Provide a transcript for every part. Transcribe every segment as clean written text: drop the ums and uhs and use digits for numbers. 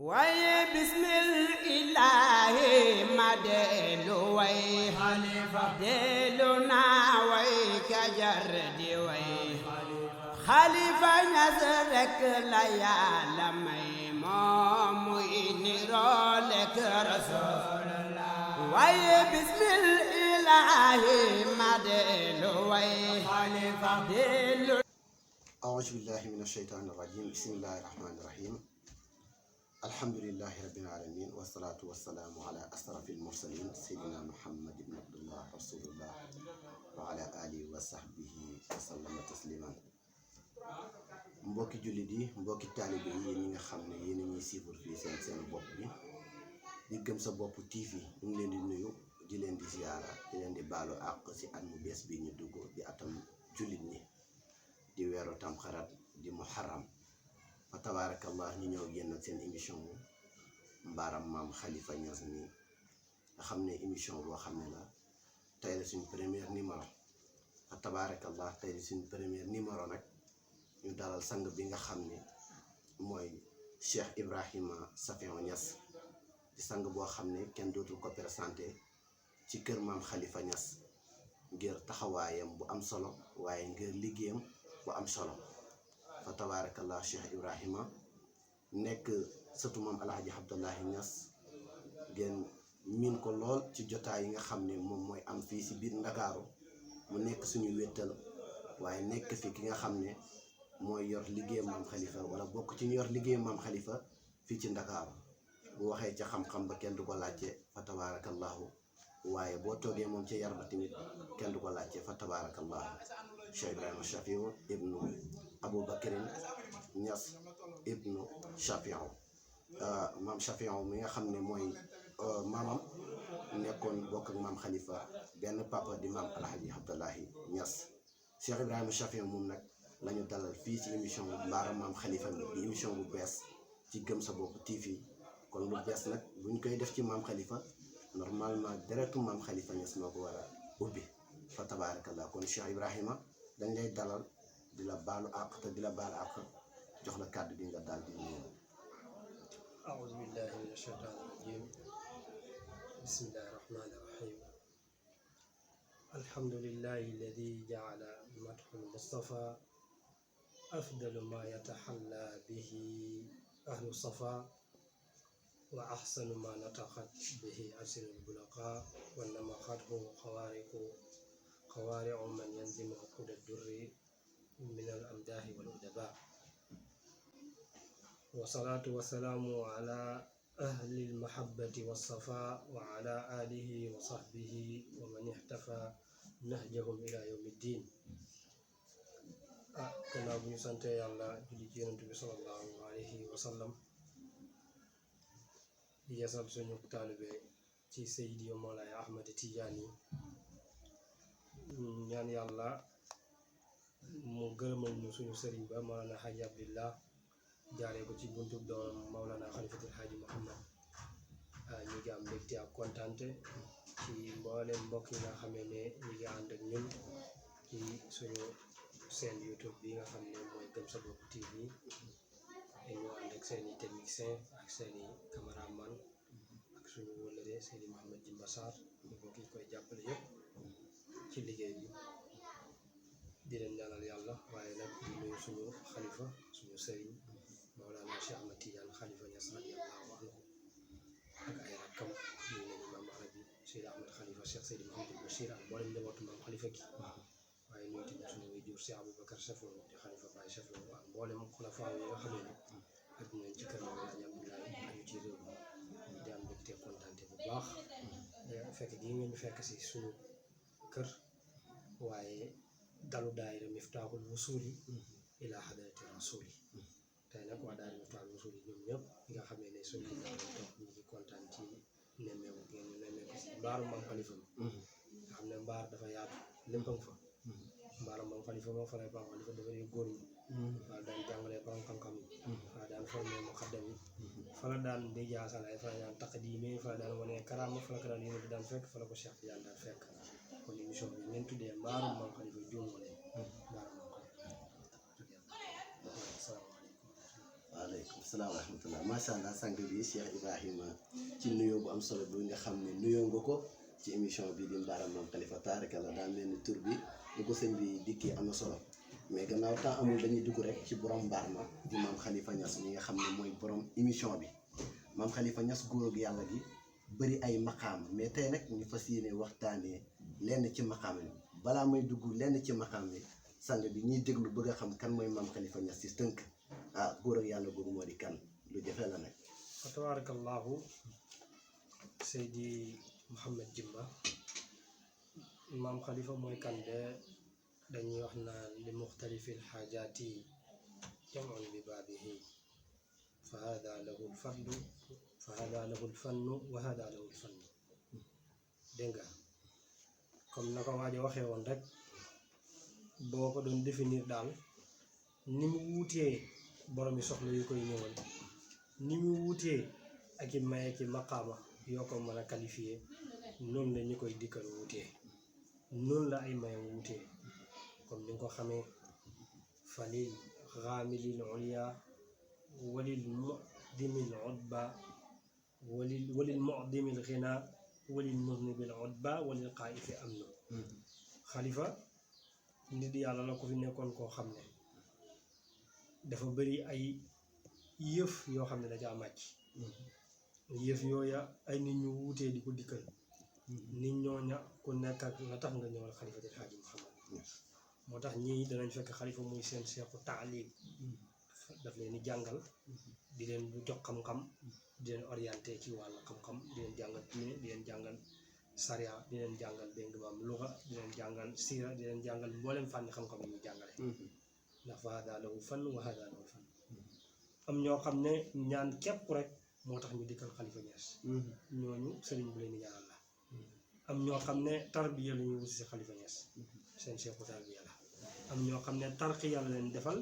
waaye bismillaahi ma dellu way xalifa dellu naa way ka jar di way xalifa Ñas rekk la Yàlla may moom muy niroole ak Rasulullah waaye bismillaahi ma dellu way xalifa dellu أعوذ بالله من الشيطان الرجيم بسم الله الرحمن الرحيم الحمد لله رب العالمين والصلاة والسلام على أشرف المرسلين سيدنا محمد بن عبد الله رسول الله وعلى آله وصحبه وسلم تسليما mbokki jullit yi mbokki taalibe yi yéen ñi nga xam ne yéen a ñuy suivre fii seen bopp bi di Gëm Sa Bopp TV ñu ngi leen di nuyu di leen di ziyaara di leen di baalu àq ci at mu bees bi ñu dugg di atam jullit ñi di weeru tamxarat di muharram fa tabaarakallah ñu ñëw génn seen émission mbaaram maam Khalifa Niass mi nga xam ne émission boo xam ne la tey la suñ premier numéro fa tabaarakallah tey la suñ premier numéro nag ñu dalal sang bi nga xam ne mooy Cheikh Ibrahima Safiou Niass di sang boo xam ne kenn dootul ko présenté ci kër maam Khalifa Niass ngir taxawaayam bu am solo waaye ngir liggéeyam bu am solo fa tabaarakallah Cheikh Ibrahima nekk sëtu maam Alhaji Abdallahi Niass ngeen miin ko lool ci jotaay yi nga xam ne moom mooy am fii si biir Ndakaaru mu nekk suñu wéttal waaye nekk fi ki nga xam ne mooy yor liggéeyam maam Khalifa wala bokk ci ñu yor liggéeyam maam Khalifa fii ci Ndakaaru bu waxee ca xam-xam ba kenn du ko laajte fa tabaarakallahu waaye boo toogee moom ca yar ba tamit kenn du ko laajte fa tabaarakallahu Cheikh Ibrahima Safiou ibnu Aboubacrine Niass ibnu Safiou maam Safiou mi nga xam ne mooy maamam nekkoon bokk ak maam Khalifa benn papa di maam Alhaji Abdallahi Niass Cheikh Ibrahima Safiou moom nag la ñu dalal fii ci émission mbaaram maam Khalifa mi di émission bu bees ci Gëm Sa Bopp TV kon lu bees nag buñ koy def ci maam Khalifa normalement direct maam Khalifa Niass moo ko war a ubbi fa tabaarakallah kon Cheikh Ibrahima dañ lay dalal di la baalu àq te di la baal àq jox la kàddu gi nga daal di nuyu. أعوذ بالله من الشيطان الرجيم بسم الله الرحمن الرحيم الحمد لله الذي جعل مدح المصطفى أفضل ما يتحلى به أهل الصفا وأحسن ما نطقت به ألسن البلقاء ونمخته خوارع من ينزم عقود الدر من الأمداح والأدباء والصلاة والسلام على أهل المحبة والصفاء وعلى آله وصحبه ومن احتفى نهجهم إلى يوم الدين كنا بنسانت يالله جل النبي صلى الله عليه وسلم يسال سونو طالبé ci Seydi Mawlaay Ahmad Tijaani ñaan yàlla mu gërëmal ñu suñu sëriñ ba Mawlana Haji Abdillah jaaree ko ci buntu doom Mawlana Khalifatul Haji Muhammad ñu ngi am mbégte ak kontaante ci mboolem mbokk yi nga xamee ne ñu ngi ànd ak ñun ci suñu seen YouTube bi nga xam ne mooy Gëm Sa Bopp TV ñu ànd ak seeni technicien ak seeni cameraman ak suñu wëllëre Seydi Mouhamed Jimba Sarr ñu bokk yi koy jàppale yëpp ci liggéey bi di leen ñaanal yàlla waaye nag di nuyu suñu xalifa suñu sëriñ Mawlana Cheikh Ahmad Tidiane Khalifa Niass radiyallahu anhu ak ay rakkam ñu leen maam Arabi Seydi Ahmad Khalifa Cheikh Seydi Mouhamed Bachir ak mboolem njabootu maam Khalifa gi waaye nuyu tamit suñu waajur Cheikh Aboubacar Safiou di Khalifa Baye Safiou ak mboolem xulafaa yi nga xam ne ak ñooñu ci kër Mawlana Abdoulaye aju ci réew mi di am mbégte kontaante bu baax fekk gi ngeen fekk si suñu kër waaye dalu daayira Miftahul Wusuli ila hadrati rasuli tey nag waa daayira Miftahul Wusuli ñoom ñëpp nga xamee ne suñu toog ñu ngi kontaan ci nemmeeku ngeen ñu nemmeeku si mbaaru maam Khalifa mi nga xam ne mbaar dafa yaatu léppam fa mbaaru maam Khalifa moom fa lay maam Khalifa dafa dee góor ñi wala daan jàngalee borom xam-xam yi wala daan formé mu xaddam yi fa la daan di jaasalaay fa la daan taqdiime fa la daan wane karaama fa la ko daan yéene daan fekk fa la ko Cheikh Tidiane daan fekk kon émission bi ngeen tuddee mbaaru maam Khalifa juumoo leen mbaaru maam Khalifa. Asalaamaaleykum. waaleykum salaam wa rahmatullah macha allah sang bi Cheikh Ibrahima ci nuyoo bu am solo bi nga xam ne nuyoo nga ko ci émission bi di mbaaram Maam Khalifa tabaarakallah daa mel ni tur bi ñu ko sëñ bi dikkee am na solo mais gannaaw temps amul dañuy dugg rek ci borom mbaar ma di Maam Khalifa Niass mi nga xam ne mooy borom émission bi Maam Khalifa Niass góor ak yàlla gi bëri ay maqaam mais tey nag ñu fas yéene waxtaanee lenn ci maqaam yi balaa may dugg lenn ci maqaam yi sang bi ñuy déglu bëgg a xam kan mooy Maam Khalifa Niass ci tënk góor ak yàlla googu moo di kan lu jafe la nag. fa tabarakallahu Seydi Mouhamed Jimba Maam Khalifa mooy kan de dañuy wax naan li muxtalifil xaajaati jamoon bi baabihi fa hada lahu lfardu fa hada lahu lfannu wa hada lahu lfannu dégg nga comme na ko waajo waxee woon rek boo ko doon définir daal ni mu wuutee borom yi soxla yu koy ñëwal ni mu wuutee ak i may ak i maqaama yoo ko mën a qualifié noonu la ñu koy dikkal wuutee noonu la ay mayam wuutee comme ni nga ko xamee falil xaamilil ulya walil mu'dimil udba walil mu'dimil xina walil murnibil udba walil qaa'ifi amnu xalifa nit yàlla la ko fi nekkoon koo xam ne dafa bëri ay yëf yoo xam ne da caa màcc yëf yooya ay nit ñu wuutee di ko dikkal nit ñooña ku nekk ak la tax nga ñëwal xalifatul xaaji Muhammad moo tax ñii danañ fekk xalifa muy seen seexu taalim daf leen di jàngal di leen jox xam-xam di leen orienté ci wàllu xam-xam di leen jàngal diine di leen jàngal sariya di leen jàngal dégg nga luga di leen jàngal siira di leen jàngal mboolem fànni xam-xam yi ñu jàngale ndax fa hada lahu fann wa hada lahu fann am ñoo xam ne ñaan képp rek moo tax ñu dikkal xalifa Niass ñooñu sëriñ bu leen di ñaanal la am ñoo xam ne tarbiya la ñu wuti si xalifa Niass seen seexu tarbiya la am ñoo xam ne tarqiya la leen defal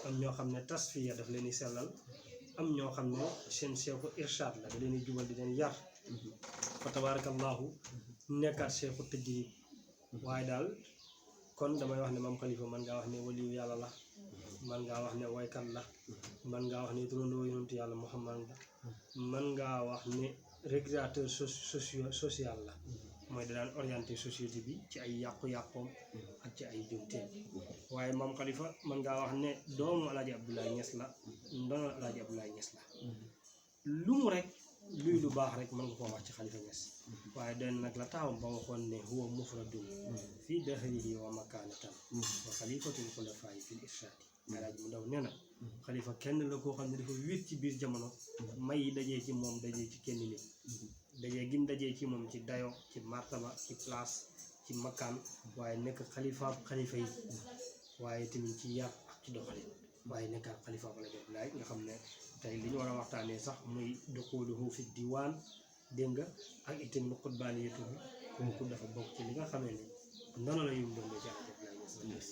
am ñoo xam ne tasfiya daf leen di sellal am ñoo xam ne seen seexu irshaad la da leen di jubal di leen yar fa tabarakallahu nekkaat seexu tëjjib waaye daal kon damay wax ne Maam Khalifa man ngaa wax ne waliyu yàlla la man ngaa wax ne waykat la man ngaa wax ne turandoo yonentu yàlla Muhammad la man ngaa wax ne régulateur social la mooy da daan orienté société bi ci ay yàqu-yàqoom ak ci ay jumteem waaye Maam Khalifa man ngaa wax ne doomu Alaaji Abdoulaye Niass la ndono Alaaji Abdoulaye Niass la lu mu rek luy lu baax rek mën nga koo wax ci xalifa Niass waaye den nag la taawam ba waxoon ne huwa mufradun fii dahrihi wa makaanatan wa xalifatul xulafaayi fil irshaadi Alaaji mu ndaw nee na xalifa kenn la koo xam ne dafa wéet ci biir jamono may yi dajee ci moom dajee ci kenn nit dajee gim dajee ci moom ci dayo ci martaba ci place ci makkaan waaye nekk xalifaab xalifa yi waaye tamit ci yar ak ci doxalin waaye nekkaat xalifaab Alaaji Abdoulaye nga xam ne tey li ñu war a waxtaanee sax muy duxuluhu fi diwaan dégg nga ak itam nu xutbaaniyatu kooku dafa bokk ci li nga xamee ni ndono la yum doon ci Alaaji Abdoulaye Niass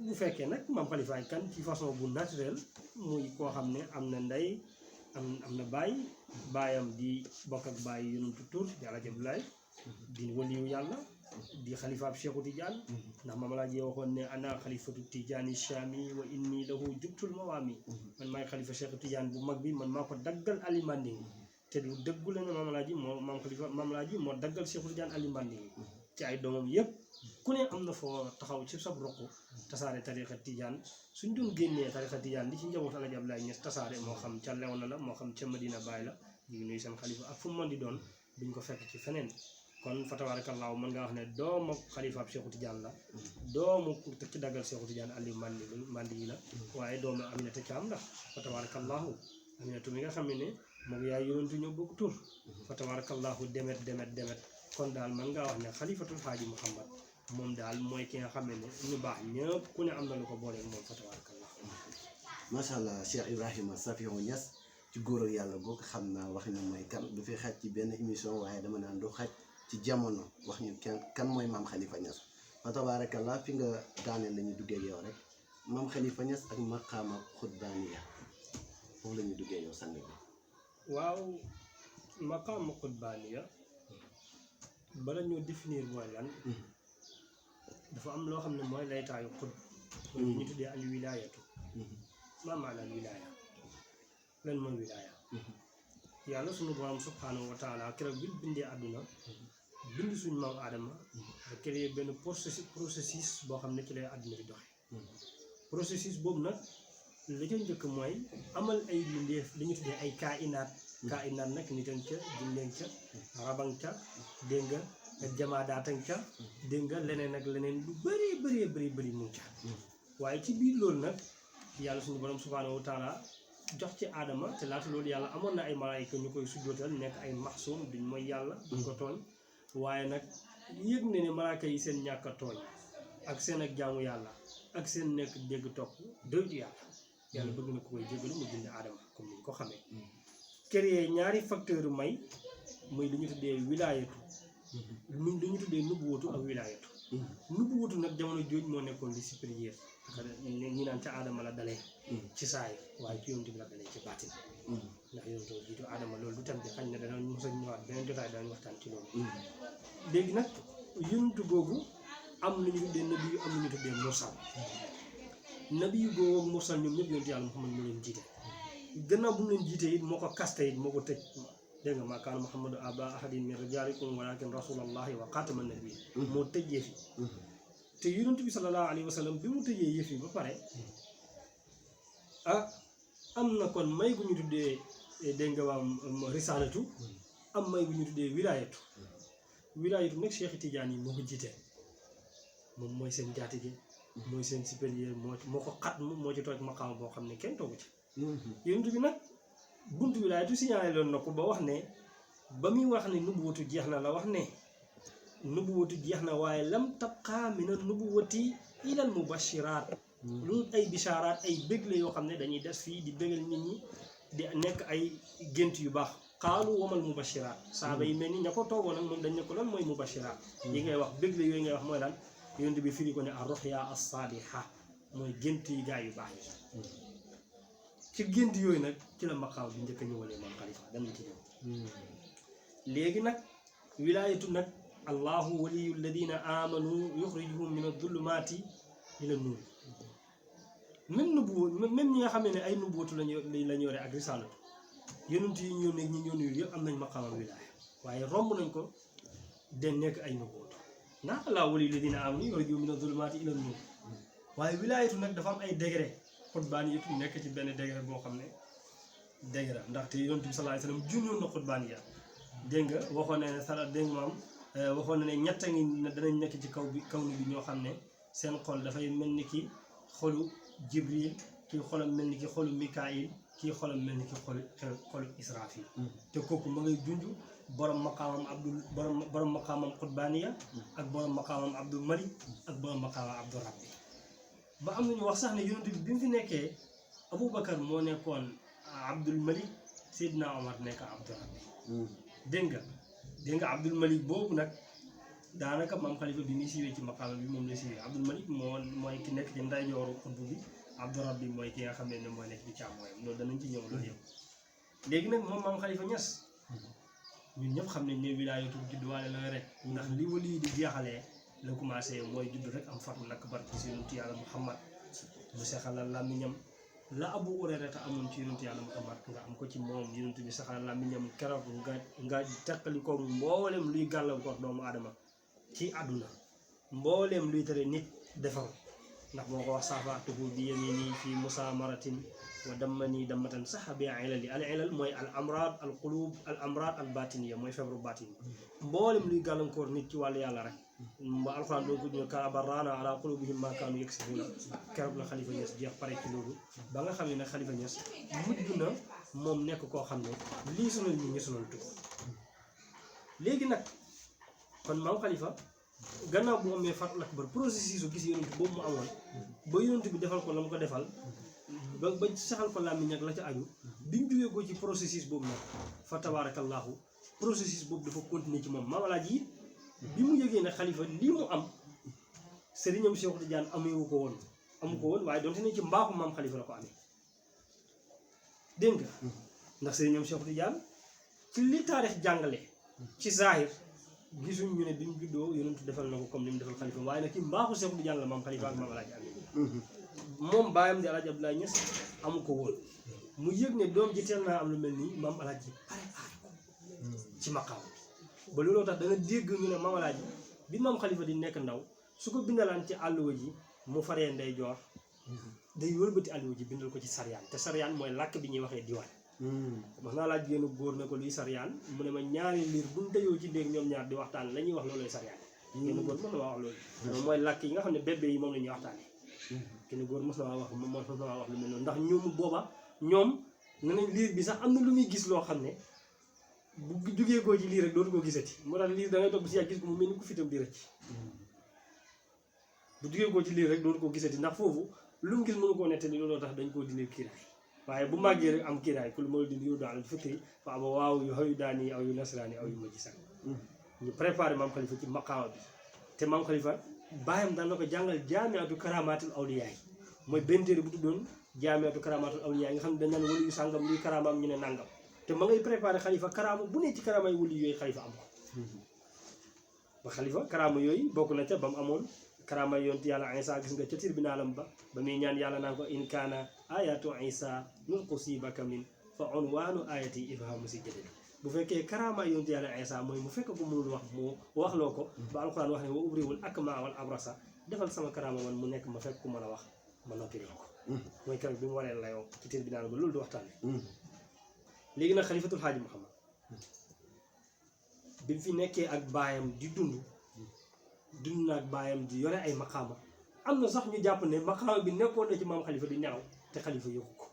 bu fekkee nag Maam Khalifa ay kan ci façon bu naturel muy koo xam ne am na ndey am na baay baayam di bokk ak baay yonentu tur di Alaaji Abdoulaye di waliyu yàlla di xalifaab Cheikhu Tidiane ndax Maam Alaaji waxoon ne ana xalifatu Tidiane Chami wa inni lahu jubtul mawaami man maay xalifa Cheikhu Tidiane bu mag bi man maa ko daggal alimandi te du dëggu la ne Maam Alaaji moo Maam Khalifa Maam Alaaji moo daggal Cheikhu Tidiane alimandi ci ay doomam yëpp ku ne am na foo taxaw ci sab roq tasaare tariqa Tidiane suñ doon génnee tariqa Tidiane li ci njabootu Alaaji Abdoulaye Niass tasaare moo xam ca Léona la moo xam ca Medina Baye la ñu ngi nuyu seen xalifa ak fu mu mën di doon duñ ko fekk ci feneen kon fa tabarakallahu mën nga wax ne doomu xalifaab Cheikhu Tidiane la doomu ci daggal Cheikhu Tidiane ali mandi yi la waaye doomu Aminata Thiam la fa tabarakallahu Aminatu mi nga xam ne moom yaay yonentu ñoo bokk tur fa tabarakallahu demet kon daal mën ngaa wax ne xalifatul xaaji Muhammad moom daal mooy ki nga xam ne ñu baax ñëpp ku ne am na lu ko booleeg moom fa tabarakallahu macha allah Cheikh Ibrahima Safiou Niass ci góor ak yàlla googu xam naa wax ñu mooy kan du fi xaj ci benn émission waaye dama naan du xaj ci jamono wax ñu kan mooy Maam Khalifa Niass fa tabarakallah fi nga daaneel la ñuy duggee yow rek Maam Khalifa Niass ak maqaama xutbaaniya foofu la ñuy duggee yow sang bi waaw maqaama xutbaaniya bala ñoo définir mooy lan dafa am loo xam ne mooy laytaayu xut ñu tuddee al wilaayatu maa maana al wilaaya lan mooy wilaaya yàlla sunu borom subhanahu wa taala keroog bi bindee àdduna bind suñu maam Adama da créé benn processus boo xam ne ci lay àdduna di doxe processus boobu nag la ca njëkk mooy amal ay mbindeef li ñu tuddee ay kainaat nag nitan ca jinneeg ca raban ca dégg nga jamaadaatan ca dégg nga leneen ak leneen lu bëri mu ca waaye ci biir loolu nag yàlla suñu borom subhanahu wa taala jox ci aadama te laata loolu yàlla amoon na ay malaayika ñu koy sujjootal nekk ay maxsuum duñ mooy yàlla duñ ko tooñ waaye nag yëg ne ne malaaka yi seen ñàkk a tooñ ak seen ak jaamu yàlla ak seen nekk dégg topp doytu yàlla bëgg na ko koy jégalu mu bind aadama comme ni ñu ko xamee créer ñaari facteur may muy li ñu tuddee wilaayatu muy li ñu tuddee nubuwatu ak wilaayatu nubuwatu nag jamono jooj moo nekkoon li supérieur ñi naan ca aadama la dalee ci saay waaye ci yonent bi la dalee ci baatin ndax yonent bi jiitu aadama loolu du tam bi xañ na danañ mos a ñëwaat beneen jotaay danañ waxtaan ci loolu léegi nag yonent googu am lu ñu tuddee nabi yu am lu ñu tuddee mursal nabi yu googu mursal ñoom ñëpp yonent yàlla Muhammad moo leen jiite gannaaw bu mu leen jiite it moo ko kaste it moo ko tëj dégg nga maa kaana Muhammadu aba ahadin min rijaalikum walakin rasulallahi wa xaatama nabi moo tëj yëf yi te yonent bi sallallahu alayhi wa sallam bi mu tëjee yëf yi ba pare am na kon may gu ñu tuddee dégg nga waam risalatu am may gu ñu tuddee wilaayatu nag Cheikh Tidiane yi moo ko jiite moom mooy seen jaatige mooy seen supérieur moo ko xat moo ci toog maqaam boo xam ne kenn toogu ci yonent bi nag buntu wilaayatu signalé loon na ko ba wax ne ba muy wax ne nubuwatu jeex na la wax ne nubuwatu jeex na waaye lam tabqa mina nubuwati ilal mubashiraat lu ay bishaaraat ay bégle yoo xam ne dañuy des fii di bégal nit ñi di nekk ay gént yu baax xaalu wamal mubashiraat saaba yi mel ni ña ko toogoon nag moom dañ ne ko lan mooy mubashiraat yi ngay wax bégle yooyu ngay wax mooy lan yonent bi firi ko ne ar-ruhya as-saliha mooy gént yi gaa yu baax yi ci gént yooyu nag ci la maqaaw bi njëkk a ñëwalee maam Xalifa dem na ci ñëw léegi nag wilaayatu nag allahu waliyu alladina amanu yuxrijuhum min adulumaati ila nuur même ñi nga xam ne ay nubuwatu lañ yore ak risalatu yonent yi ñëw nekk ñi ñëw nuyu yëpp am nañ maqaamam wilaaya waaye romb nañ ko den nekk ay nubuwatu ndax allahu waliyu alladina amanu yuxrijuhum min adulumaati ila nuur waaye wilaayatu nag dafa am ay degré xutbaan yëpp nekk ci benn degré boo xam ne degré ndaxte yonent bi sallallahu alayhi wasallam junjoon na xutbaan ya dégg nga waxoon na ne sala dégg nga maam waxoon na ne ñett a ngi danañ nekk ci kaw ni bi ñoo xam ne seen xol dafay mel ni ki xolu Jibril kii xolam mel ni ki xolu Mikaayil kii xolam mel ni ki xolu Israfil te kooku ma ngay junj borom maqaamam xutbaaniya ak borom maqaamam Abdul Malik ak borom maqaamam Abdul Rabbi ba am nañu wax sax ne yonent bi mu fi nekkee Aboubacar moo nekkoon Abdul Malik Seydina Omar nekk Abdul Rabbi dégg nga Abdul Malik boobu nag daanaka maam Xalifa bi muy siiwee ci maqaama bi moom la siiwee Abdul Malik mooy ki nekk ci ndeyjooru xutbu bi Abdul Rabbi mooy ki nga xam ne mooy nekk ci càmmooyam loolu danañ ci ñëw loolu yëpp léegi nag moom maam Xalifa Ñas ñun ñëpp xam nañ ne wilaayatu judduwaale la rek ndax li wali yi di jeexalee la commencé mooy judd rek am fatu nak bar ci yonent yàlla Muhammad mu sexalal làmmiñam la Abu Hurayra te amoon ci yonent yàlla Muhammad nga am ko ci moom yonent bi sexalal làmmiñam keroog nga teqali ko mboolem luy gàllankoor doomu aadama ci àdduna mbooleem luy tere nit defar ndax moo ko wax saafaatuhu bi yamini fi musaamaratin wa dammani dammatan saxa bi ilali al ilal mooy al amraad al qulub al amraad al batiniya mooy feebaru batin mbooleem luy gàllankoor nit ci wàllu yàlla rek ba alxuraan doo ko ñu karabarana ala qulubihim ma kaanu yaksibuna keroog la Xalifa Ñas jeex pare ci loolu ba nga xam ne nag Xalifa Ñas mujj na moom nekk koo xam ne lii sonal ñi ngi sonal tukk léegi nag kon maam Xalifa gannaaw bu amee fatul akbar processus su gis yonent boobu mu amoon ba yonent bi defal ko la mu ko defal ba saxal ko làmmiñ ak la ca aju bi ñu jógee ko ci processus boobu nag fa tabarakallahu processus boobu dafa continuer ci moom Maam Alaaji it bi mu yëgee ne Xalifa lii mu am sëriñam Cheikh Tidiane amu ko woon waaye donte ne ci mbaaxu maam Xalifa la ko amee dégg nga ndax sëriñam Cheikh Tidiane ci li taarix jàngale ci zahir gisuñ ñu ne bi mu juddoo yonent defal na ko comme ni mu defal Xalifa waaye nag ci mbaaxu Cheikh Tidiane la maam Xalifa ak maam Alaaji amee moom baayam di Alaaji Abdoulaye Niass amu ko woon mu yëg ne doom ji teel naa am lu mel nii maam alaaji pare aar ko ci maqaam bi ba looloo tax dana dégg ñu ne maam alaaji bi maam xalifa di nekk ndaw su ko bindalaan ci àlluwa ji mu faree ndey joor day wëlbati àlluwa ji bindal ko ci sariyaan te sariyaan mooy làkk bi ñuy waxee diwaan wax naa laaj génn góor ne ko luy sariyaan mu ne ma ñaari liir buñ tëjoo ci néeg ñoom ñaar di waxtaan la ñuy wax looloy sariyaan génn góor mos na maa wax loolu moom mooy làkk yi nga xam ne bébé yi moom la ñuy waxtaane génn góor mos na maa wax lu mel noonu ndax ñoom booba ñoom ne nañ liir bi sax am na lu muy gis loo xam ne bu jugee koo ci lii rek dootu ko gisati moo tax liir da ngay toog si yàgg gis ko mu mel ni ku fitam di rëcc bu jugee koo ci lii rek dootu ko gisati ndax foofu lu mu gis mënu koo nettali looloo tax dañ koo dindi kiiraay waaye bu màggee rek am kiiraay ku lu ma dindi yow daal fekk fa aba waaw yu xaw yu daani aw yu nasraani aw yu ma ci sax ñu préparé maam xalifa ci maqaama bi te maam xalifa baayam daan na ko jàngal jaamiatu karamaatul awliyaay mooy benn téere bu tuddoon jaamiatu karamaatul awliyaay nga xam ne dañ naan wali yu sàngam lii karamaam ñu ne nàngam te ma ngay préparé xalifa karaama bu ne ci karaama yi wali yooyu xalifa am ko ba xalifa karaama yooyu bokk na ca ba mu amoon karaama yonti yàlla Isa gis nga ca tribunalam ba muy ñaan yàlla naan ko in kaana ayatu Isa nunqusi baka min fa unwaanu ayati ifhamu si jadali bu fekkee karaama yonti yàlla Isa mooy mu fekk ko mënul wax mu waxloo ko ba alxuraan wax ne wa ubriwul akma wal abrasa defal sama karaama man mu nekk ma fekk ku mën a wax ma noppiloo ko mooy keroog bi mu waree layoo ci tribunal ba loolu du waxtaane léegi nag xalifatul xaaji Muhammad bi mu fi nekkee ak baayam di dund na ak baayam di yore ay maqaama am na sax ñu jàpp ne maqaama bi nekkoon na ci maam xalifa di nelaw te xalifa yëgu ko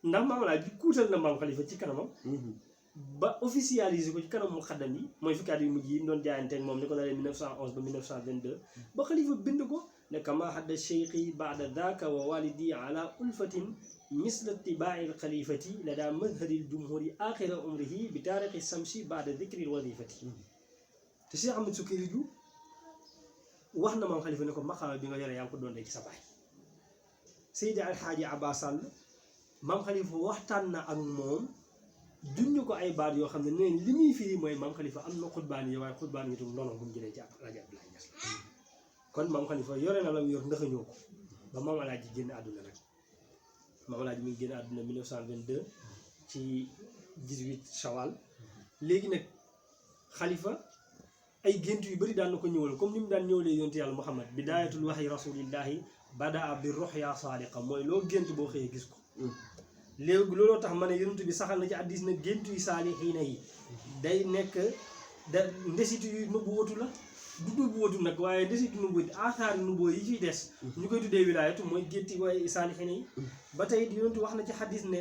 ndax maam laa bi kuutal na maam xalifa ci kanamam ba officialisé ko ci kanam mu xaddam yi mooy fukki at yu mujj yi mu doon jaayanteeg moom ni ko dalee 1911 ba 1922 ba xalifa bind ko ne kama hadda cheikhi baada daka wa walidi ala ulfatin misla tibaa'il xalifati la daa madharil jumhuri axira umrihi bi taarixi samsi baada dikril wadifati te Cheikh Ahmed Sukayri ju wax na maam xalifa ne ko maqaama bi nga yore yaa ngi ko doon ci sa baay Seydi Alxaaji Abba Sall maam xalifa waxtaan na ak moom duñu ko ay baat yoo xam ne neen li muy firi mooy maam xalifa am na xutbaan yi waaye xutbaan yi itam noonu bu mu jëlee ci Alaaji Abdoulaye Niass kon maam xalifa yore na la mu yor ndaxañoo ko ba maam Alaaji génn àdduna rek maam Alaaji mi ngi génn àdduna 1922 ci 18 Shawal léegi nag xalifa ay gént yu bëri daan na ko ñëwal comme ni mu daan ñëwalee yonti yàlla Muhammad bidaayatul waxyi rasulillahi badaa bi ruxya saadiqa mooy loo gént boo xëyee gis ko léegi looloo tax ma ne yonent bi saxal na ci hadiis na gént yu saalihiina yi day nekk da ndesitu yu nëbbu watu la du nëbbu watu nag waaye ndesitu nëbbu watu aasaari nëbboo yi ciy des ñu koy tuddee wilaayatu mooy gént waaye saalihiina yi ba tey yonent wax na ci hadiis ne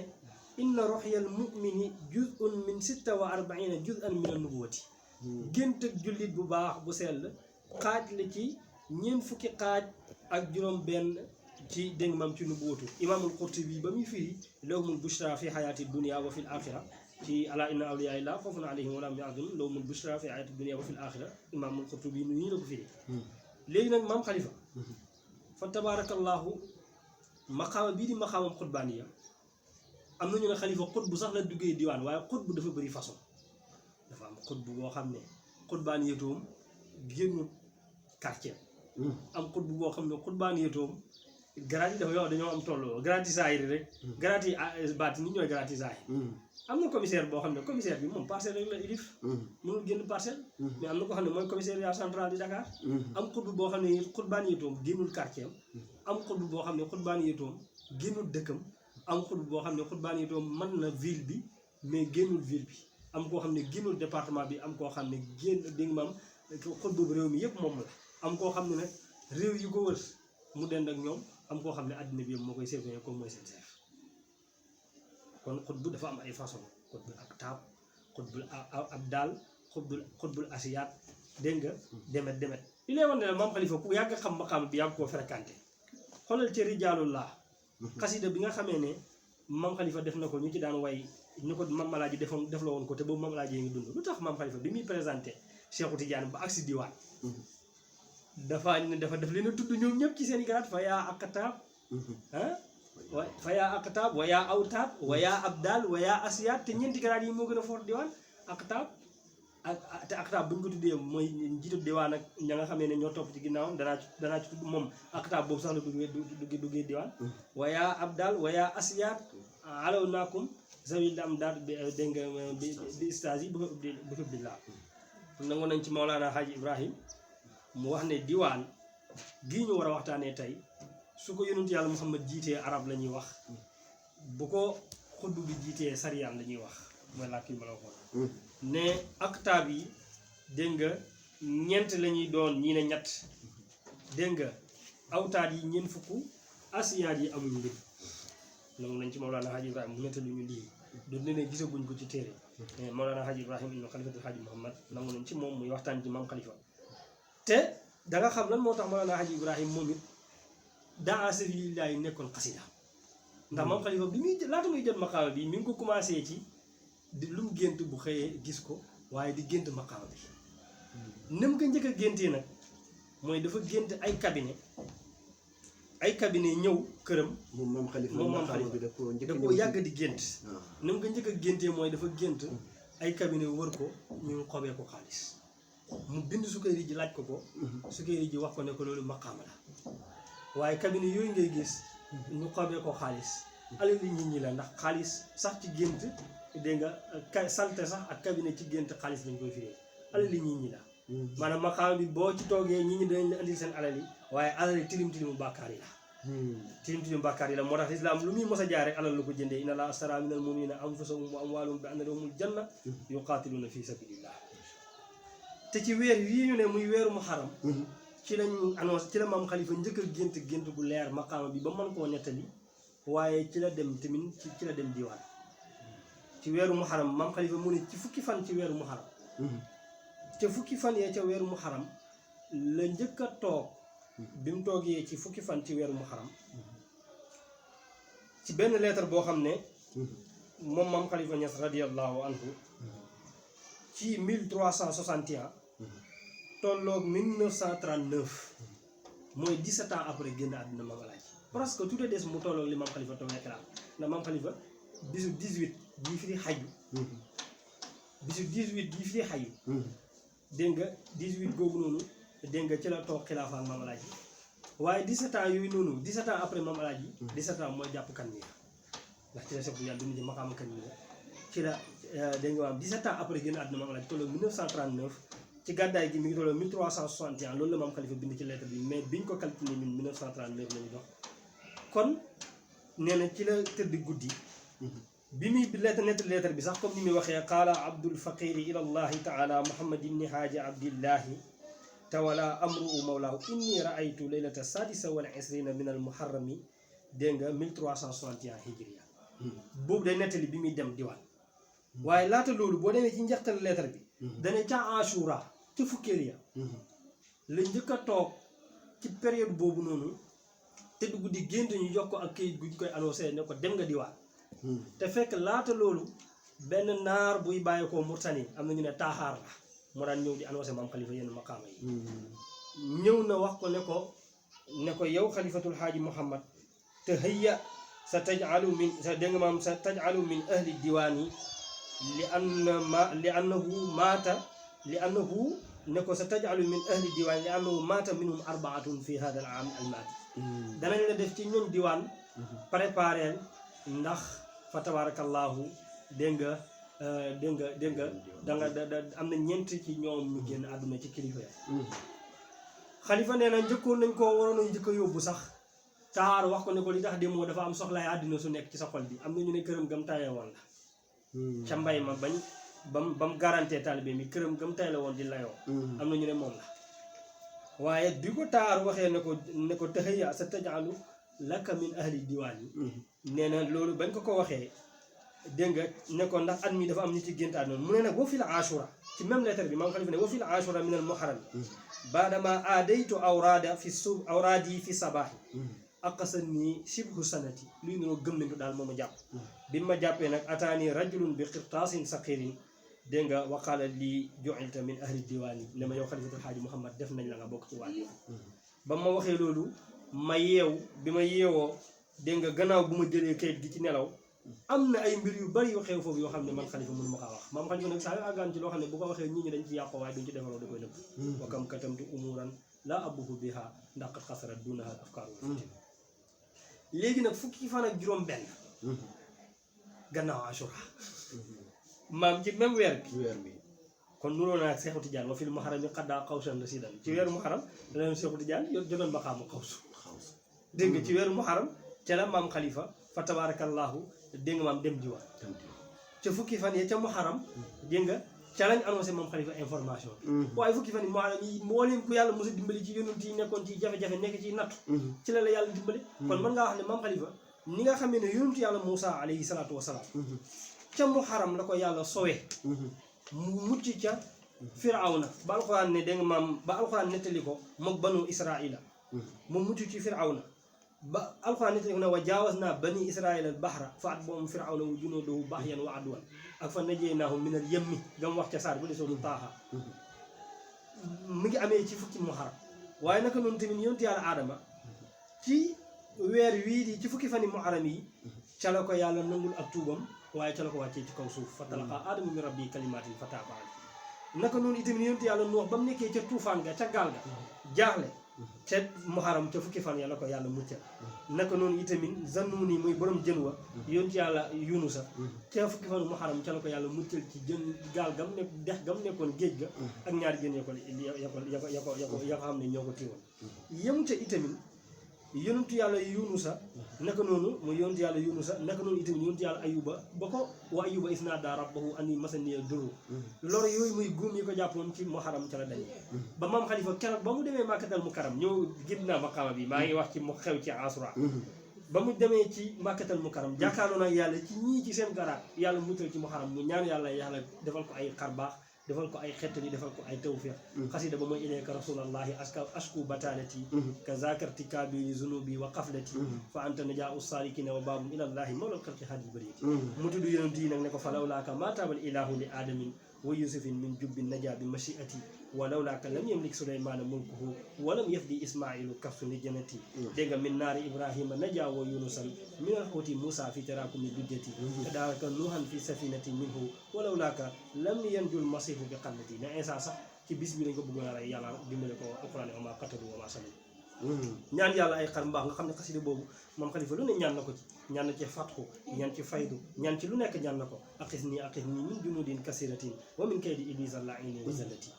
inna ruxyal mu'mini juz'un min 46 juz'an min an-nubuwati gént ak jullit bu baax bu sell xaaj la ci ñeent fukki xaaj ak juróom benn ci dégg mam ci nubuwatu imaamul Qurtubi ba muy firi lawmul bushra fi xayaati dunia wa fil axira ci ala inna awliyaa illah xawfun alayhim wa laa hum yaxzanun lawmul bushra fi xayaati dunia wa fil axira imaamul Qurtubi nu ñu la ko firi léegi nag maam xalifa fa tabarakallahu maqaama bii di maqaamam xutbaaniya am nañu ne xalifa xutbu sax la duggee diwaan waaye xutbu dafa bëri façon dafa am xutbu boo xam ne xutbaaniyatoom génnu quartier am xutbu boo xam ne xutbaaniyatoom garaat yi dafa yow dañoo am tolloo garaat yi saayir rek garaat yi baati ni ñooy garaat yi saayir am na commissaire boo xam ne commissaire bi moom parcelle rek la ilif mënul génn parcelle mais am na ko xam ne mooy commissariat central di Dakar am xutbu boo xam ne xutbaaniyatoom génnul quartier am xutbu boo xam ne xutbaaniyatoom génnul dëkkam am xutbu boo xam ne xutbaaniyatoom mën na ville bi mais génnul ville bi am koo xam ne génnul département bi am koo xam ne génn dégg maam xutbu réew mi yëpp moom la am koo xam ne nag réew yu ko wër mu dend ak ñoom am koo xam ne àddina bi yëpp moo koy seetlu comme mooy seen chef kon xutbu dafa am ay façon xutbul ak taab xutbul ab daal xutbul asiyaat dégg nga demet li lay wan ne maam xalifa ku yàgg xam maqaam bi yàgg koo fréquenté xoolal ci rijaalullah xasida bi nga xamee ne maam xalifa def na ko ñu ci daan way ñu ko maam Alaaji def la woon ko te boobu maam Alaaji ngi dund lu tax maam xalifa bi muy présenté Cheikhu Tidiane ba agsi diwaan dafa def leen a tudd ñoom ñëpp ci seen i garaat fa yaa aqtaab fa yaa aqtaab wa yaa awtaab wa yaa abdal wa yaa asiyaat te ñeenti garaat yi moo gën a fort diwaan aqtaab te aqtaab bu ñu ko tuddee mooy njiitu diwaan ak ña nga xamee ne ñoo topp ci ginnaawam danaa ci tudd moom aqtaab boobu sax la duggee diwaan wa yaa abdal wa yaa asiyaat alaw naakum zawil am daat bi dégg nga bi stage yi bu hubbillah nangu nañ ci Mawlana Haji Ibrahim mu wax ne diwaan gii ñu war a waxtaanee tey su ko yonent yàlla Muhammad jiitee arab la ñuy wax bu ko xutbu bi jiitee sariyaan la ñuy wax mooy làkk yi ma la waxoon ne aktaab yi dégg nga ñeent la ñuy doon ñii ne ñett dégg nga awtaat yi ñeent fukk asiyaat yi amuñ lim nangu nañ ci Mawlana Haji Ibrahim mu nettali ñu lii du ne gisaguñ ko ci téere mais Mawlana Haji Ibrahim ibnu Xalifatul Haji Muhammad nangu nañ ci moom muy waxtaan ci maam Xalifa te da nga xam lan moo tax Mawlana Haji Ibrahim moom it daa sabilillahi nekkoon xasida ndax maam Xalifa bi muy laata muy jot maqaama bi mi ngi ko commencé ci di lu mu gént bu xëyee gis ko waaye di gént maqaama bi nem ko njëkk a géntee nag mooy dafa gént ay cabinet ñëw këram moom maam Xalifa bi da ko yàgg di gént nem ko njëkk a géntee mooy dafa gént ay cabinet wër ko ñu xobee ko xaalis mu bind Sukayri ji laaj ko Sukayri ji wax ko ne ko loolu maqaama la waaye cabinet yooyu ngay gis ñu xobee ko xaalis alal li nit ñi la ndax xaalis sax ci gént dégg nga salte sax ak cabinet ci gént xaalis lañ koy firee alal li nit ñi la maanaam maqaama bi boo ci toogee nit ñi dañ la andil seen alal yi waaye alal yi tilim tilimu bàkkaar yi la tilim tilimu bàkkaar yi la moo tax lislaam lu muy mos a jaare alal lu ko jëndee inna allaha astara minal mu'minina anfusahum wa amwaalahum bi anna lahumul janna yuqaatiluuna fi sabilillah te ci weer yii ñu ne muy weeru muharram ci lañu annoncé ci la maam Xalifa njëkk a gént bu leer maqaama bi ba mën koo nettali waaye ci la dem tamit ci la dem diwaan ci weeru muharram maam Xalifa mu ne ci fukki fan ci weeru muharram ca fukki fan yee ca weeru muharram la njëkk a toog bi mu toogee ci fukki fan ci weeru muharram ci benn lettre boo xam ne moom maam Xalifa Ñas radiyallahu anhu ci 1361 tolloog 1939 mooy 17 ans après génn àdduna maam Alaaji presque tout est des mu tolloog li maam Xalifa toogee xilaaf ndax maam Xalifa bisu 18 bii fi di xaju bisu 18 bii fi di xaju dégg nga 18 googu noonu dégg nga ci la toog xilaafa maam Alaaji waaye 17 ans yooyu noonu 17 ans après maam Alaaji 17 ans mooy jàpp kan mi ndax ci la sëpp yàlla dund ci maqaama kan mi ci la dégg nga maam 17 ans après génn àdduna maam Alaaji tolloog 1939 ci gàddaay gi mi ngi tolloog 1361 loolu la maam Xalifa bind ci lettre bi mais biñ ko calculé ñun 1939 la ñu dox kon nee na ci la tëdd guddi bi muy lettre bi sax comme ni muy waxee qaala abdul faqiri ila allahi taala muhammad ibni haaji abdillahi tawala amru mawlaahu inni raaytu leylata sadisa wal isrina min al muharrami dégg nga 1361 hijriya boobu day nettali bi muy dem diwaan waaye laata loolu boo demee ci njeextal lettre bi dane ca ashura ci fukkeel ya la njëkk a toog ci période boobu noonu te dugg di gént ñu jox ko ak kayit gu koy annoncé ne ko dem nga diwaan te fekk laata loolu benn naar buy bàyyi ko Murtani am na ñu ne taaxaar la moo daan ñëw di annoncé maam Xalifa yenn maqaama yi ñëw na wax ko ne ko yow xalifatul xaaji Muhammad te hëyya sa tajalu min sa dégg nga maam sa tajalu min ahli diwaani li annahu ne ko sa tajalu min ahli diwaani li annahu maata minhum arbaatun fi hada al aam al maati danañ la def ci ñoom diwaan préparé ndax fa tabarakallahu dégg nga da am na ñeent ci ñoom ñu génn àdduna ci kilifa ya xalifa nee na njëkkoon nañ koo waroon a njëkk a yóbbu sax taar wax ko ne ko li tax demoo dafa am soxlaay àddina su nekk ci sa xol bi am na ñu ne këram gam tayee woon la ca mbay ma bañ bam garanté taalibe mi këram gam tay la woon di layoo am na ñu ne moom la waaye bi ko taar waxee ne ko taxëya sa tajalu laka min ahli diwaan yi nee na loolu bañ ko waxee dégg nga ne ko ndax at mi dafa am ñu ci gént àdduna mu ne nag wa fil ashura ci même lettre bi maam Xalifa ne wa fil ashura min al muharram baadama aadaytu awraadi fi sabaahi aqasa nii shibhu sanati luy niroo gëm nañu daal moom a jàpp bi ma jàppee nag ataani rajulun bi qirtaasin saqirin dégg nga waqaala lii ju'ilta min ahli diwaan yi ne ma yow xalifatul xaaji Muhammad def nañ la nga bokk ci waa diwaan ba ma waxee loolu ma yeew bi ma yeewoo dégg nga gannaaw bu ma jëlee kayit gi ci nelaw am na ay mbir yu bari yu xew foofu yoo xam ne man xalifa mënu ma kaa wax maam xalifa nag saa yu àggaan ci loo xam ne bu ko waxee ñii ñi dañ ci yàqoo waaye duñ ci defaroo da koy nëbb wa kam katamtu umuran laa abuhu biha ndax xasarat dunaha afkaaru léegi nag fukki fan ak juróom benn gannaaw Ashura maam ci même weer bi weer bi kon nuroo naa ak Seexu Tijaan wa fil muharram yi xaddaa xawsan rasiidan ci weeru muharram dana Seexu Tijaan jotoon ba xaamu xawsu dégg nga ci weeru muharram ca la maam Khalifa fa tabarakallahu dégg nga maam dem diwaan ca fukki fan ya ca muharram dégg nga ca lañ annoncé maam Khalifa information waaye fukki fan yi muharram yi mbooleem ku yàlla mos a dimbali ci yonent yi nekkoon ci jafe-jafe nekk ci nattu ci la yàlla dimbali kon mën ngaa wax ne maam Khalifa ni nga xamee ne yonentu yàlla Moussa alayhi salaatu wasalaam ca muharram la ko yàlla sowee mu mucc ca firawna ba alxuraan ne dégg nga maam ba alxuraan nettali ko mook banu israila mu mucc ci firawna ba alxuraan nettali ko ne wa jaawaz naa bani israila al bahra fa atbahum firawna wa junuuduhu baxyan wa adwan ak fa najaynaahum minal yammi gam wax ca saar bu de sootu taaxa mu ngi amee ci fukki muharram waaye naka noonu tamit yonentu yàlla aadama ci weer wii di ci fukki fani muharram yi ca la ko yàlla nangul ak tuubam waaye ca la ko wàccee ci kaw suuf fa talaqa aadama min rabbi kalimaatin fa taaba alayhi naka noonu itamit yonentu yàlla nu wax ba mu nekkee ca tuufaan ga ca gaal ga jaaxle ca muharram ca fukki fan ya la ko yàlla muccal naka noonu itamit Zannuuni muy borom jën wa yonentu yàlla Yunusa ca fukki fan muharram ca la ko yàlla muccal ci jën gaal gam nekk dex gam nekkoon géej ga ak ñaari jën ya ko xam ne ñoo ko tiiwoon yem ca itamit yonentu yàlla Yunusa naka noonu mu yonentu yàlla Yunusa naka noonu itamit yonentu yàlla Ayuba ba ko wa Ayuba isnaadaa rabbahu anni masaniya durru lor yooyu muy guum yi ko jàppoon ci muharram ca la dañ ba maam Khalifa keroog ba mu demee Makkatal Mukarram ñëw génn naa maqaama bi maa ngi wax ci mu xew ci Asura ba mu demee ci Makkatal Mukarram jàkkaarloo nag yàlla ci ñii ci seen garaat yàlla muccal ci muharram mu ñaan yàlla defal ko ay xarbaax defal ko ay xettali defal ko ay tawfiq xasida ba mooy ilayka rasulallahi asku batalati ka zakarti kabiri zunubi wa qaflati fa anta najaa salikina wa babum ilallahi mawlal xalqi hadi bariyati mu tudd yonent yi nag ne ko fa lawlaaka ma taabal ilahu li aadamin wa yusufin min jubbin najaa bi mashiati wa lawlaaka lam yamlik suleymaana mulkuhu wa lam yafdi ismailu kafsu li janati dégg nga min naari ibrahima najaa wa yunusan min alxuuti moussa fi tarakumi dujjati kadaaka nuuhan fi safinati minhu wa lawlaaka lam yanjul masihu bi xannati ne Insa sax ci bis bi lañ ko bëggoon a rey yàlla dimbale ko alquran wa ma qatalu wa ma salamu ñaan yàlla ay xar mbaax nga xam ne xasida boobu maam Khalifa lu ne ñaan na ko ci ñaan na ci fatxu ñaan ci faydu ñaan ci lu nekk ñaan na ko aqis nii min junudin kasiratin wa min kaydi iblisa laini wa zallati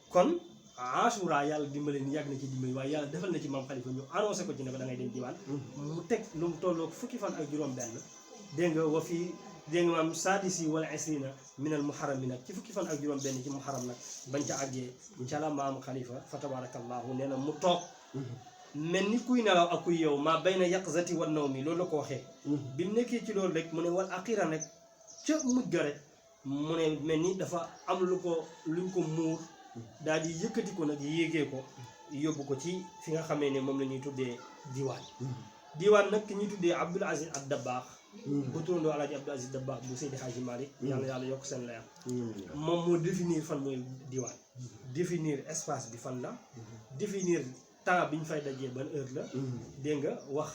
kon Ashura yàlla dimbale ni yàgg na ci dimbali waaye yàlla defal na ci maam Khalifa ñu annoncé ko ci ne ko da ngay dem diwaan mu teg lu mu tolloog fukki fan ak juróom benn dégg nga wa fii dégg nga maam sadisi wala isrina minal muharram bi nag ci fukki fan ak juróom benn ci muharram nag bañ ca àggee ca la maam Khalifa fa tabarakallahu nee na mu toog mel ni kuy nelaw ak kuy yow maa bay na yaqzati wan naw mi loolu la ko waxee bi mu nekkee ci loolu rek mu ne wal aqira rek ca mujj ga rek mu ne mel ni dafa am luñ ko muur daal di yëkkati ko nag yéegee ko yóbbu ko ci fi nga xamee ne moom la ñuy tuddee diwaan nag ki ñuy tuddee Abdul Aziz ad Dabbaax bu turandoo Alaaji Abdul Aziz Dabbaax bu Seydi Hadji Malick yàlla yokk seen leer moom moo définir fan mooy diwaan définir espace bi fan la définir temps bi ñu fay dajee ban heure la dégg nga wax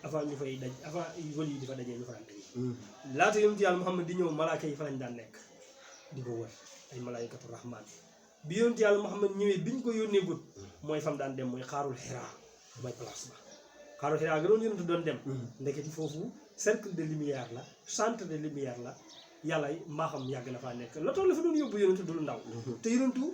avant ñu fay daj avant vol yi di fa dajee ñu fa daan dajee laata yonentu yàlla Muhammad di ñëw malaaka yi fa lañ daan nekk di ko wër ay malaayikatu rahmaan bi yonentu yàlla Muhammad ñëwee bi ñu ko yónnee gut mooy fam daan dem mooy xaarul xiraa mooy place ba xaarul xiraa nga doon yonentu doon dem ndeketi foofu cercle de lumière la centre de lumière la yàlla mbaaxam yàgg na faa nekk la toll la fa doon yóbbu yonentu dul ndaw te yonentu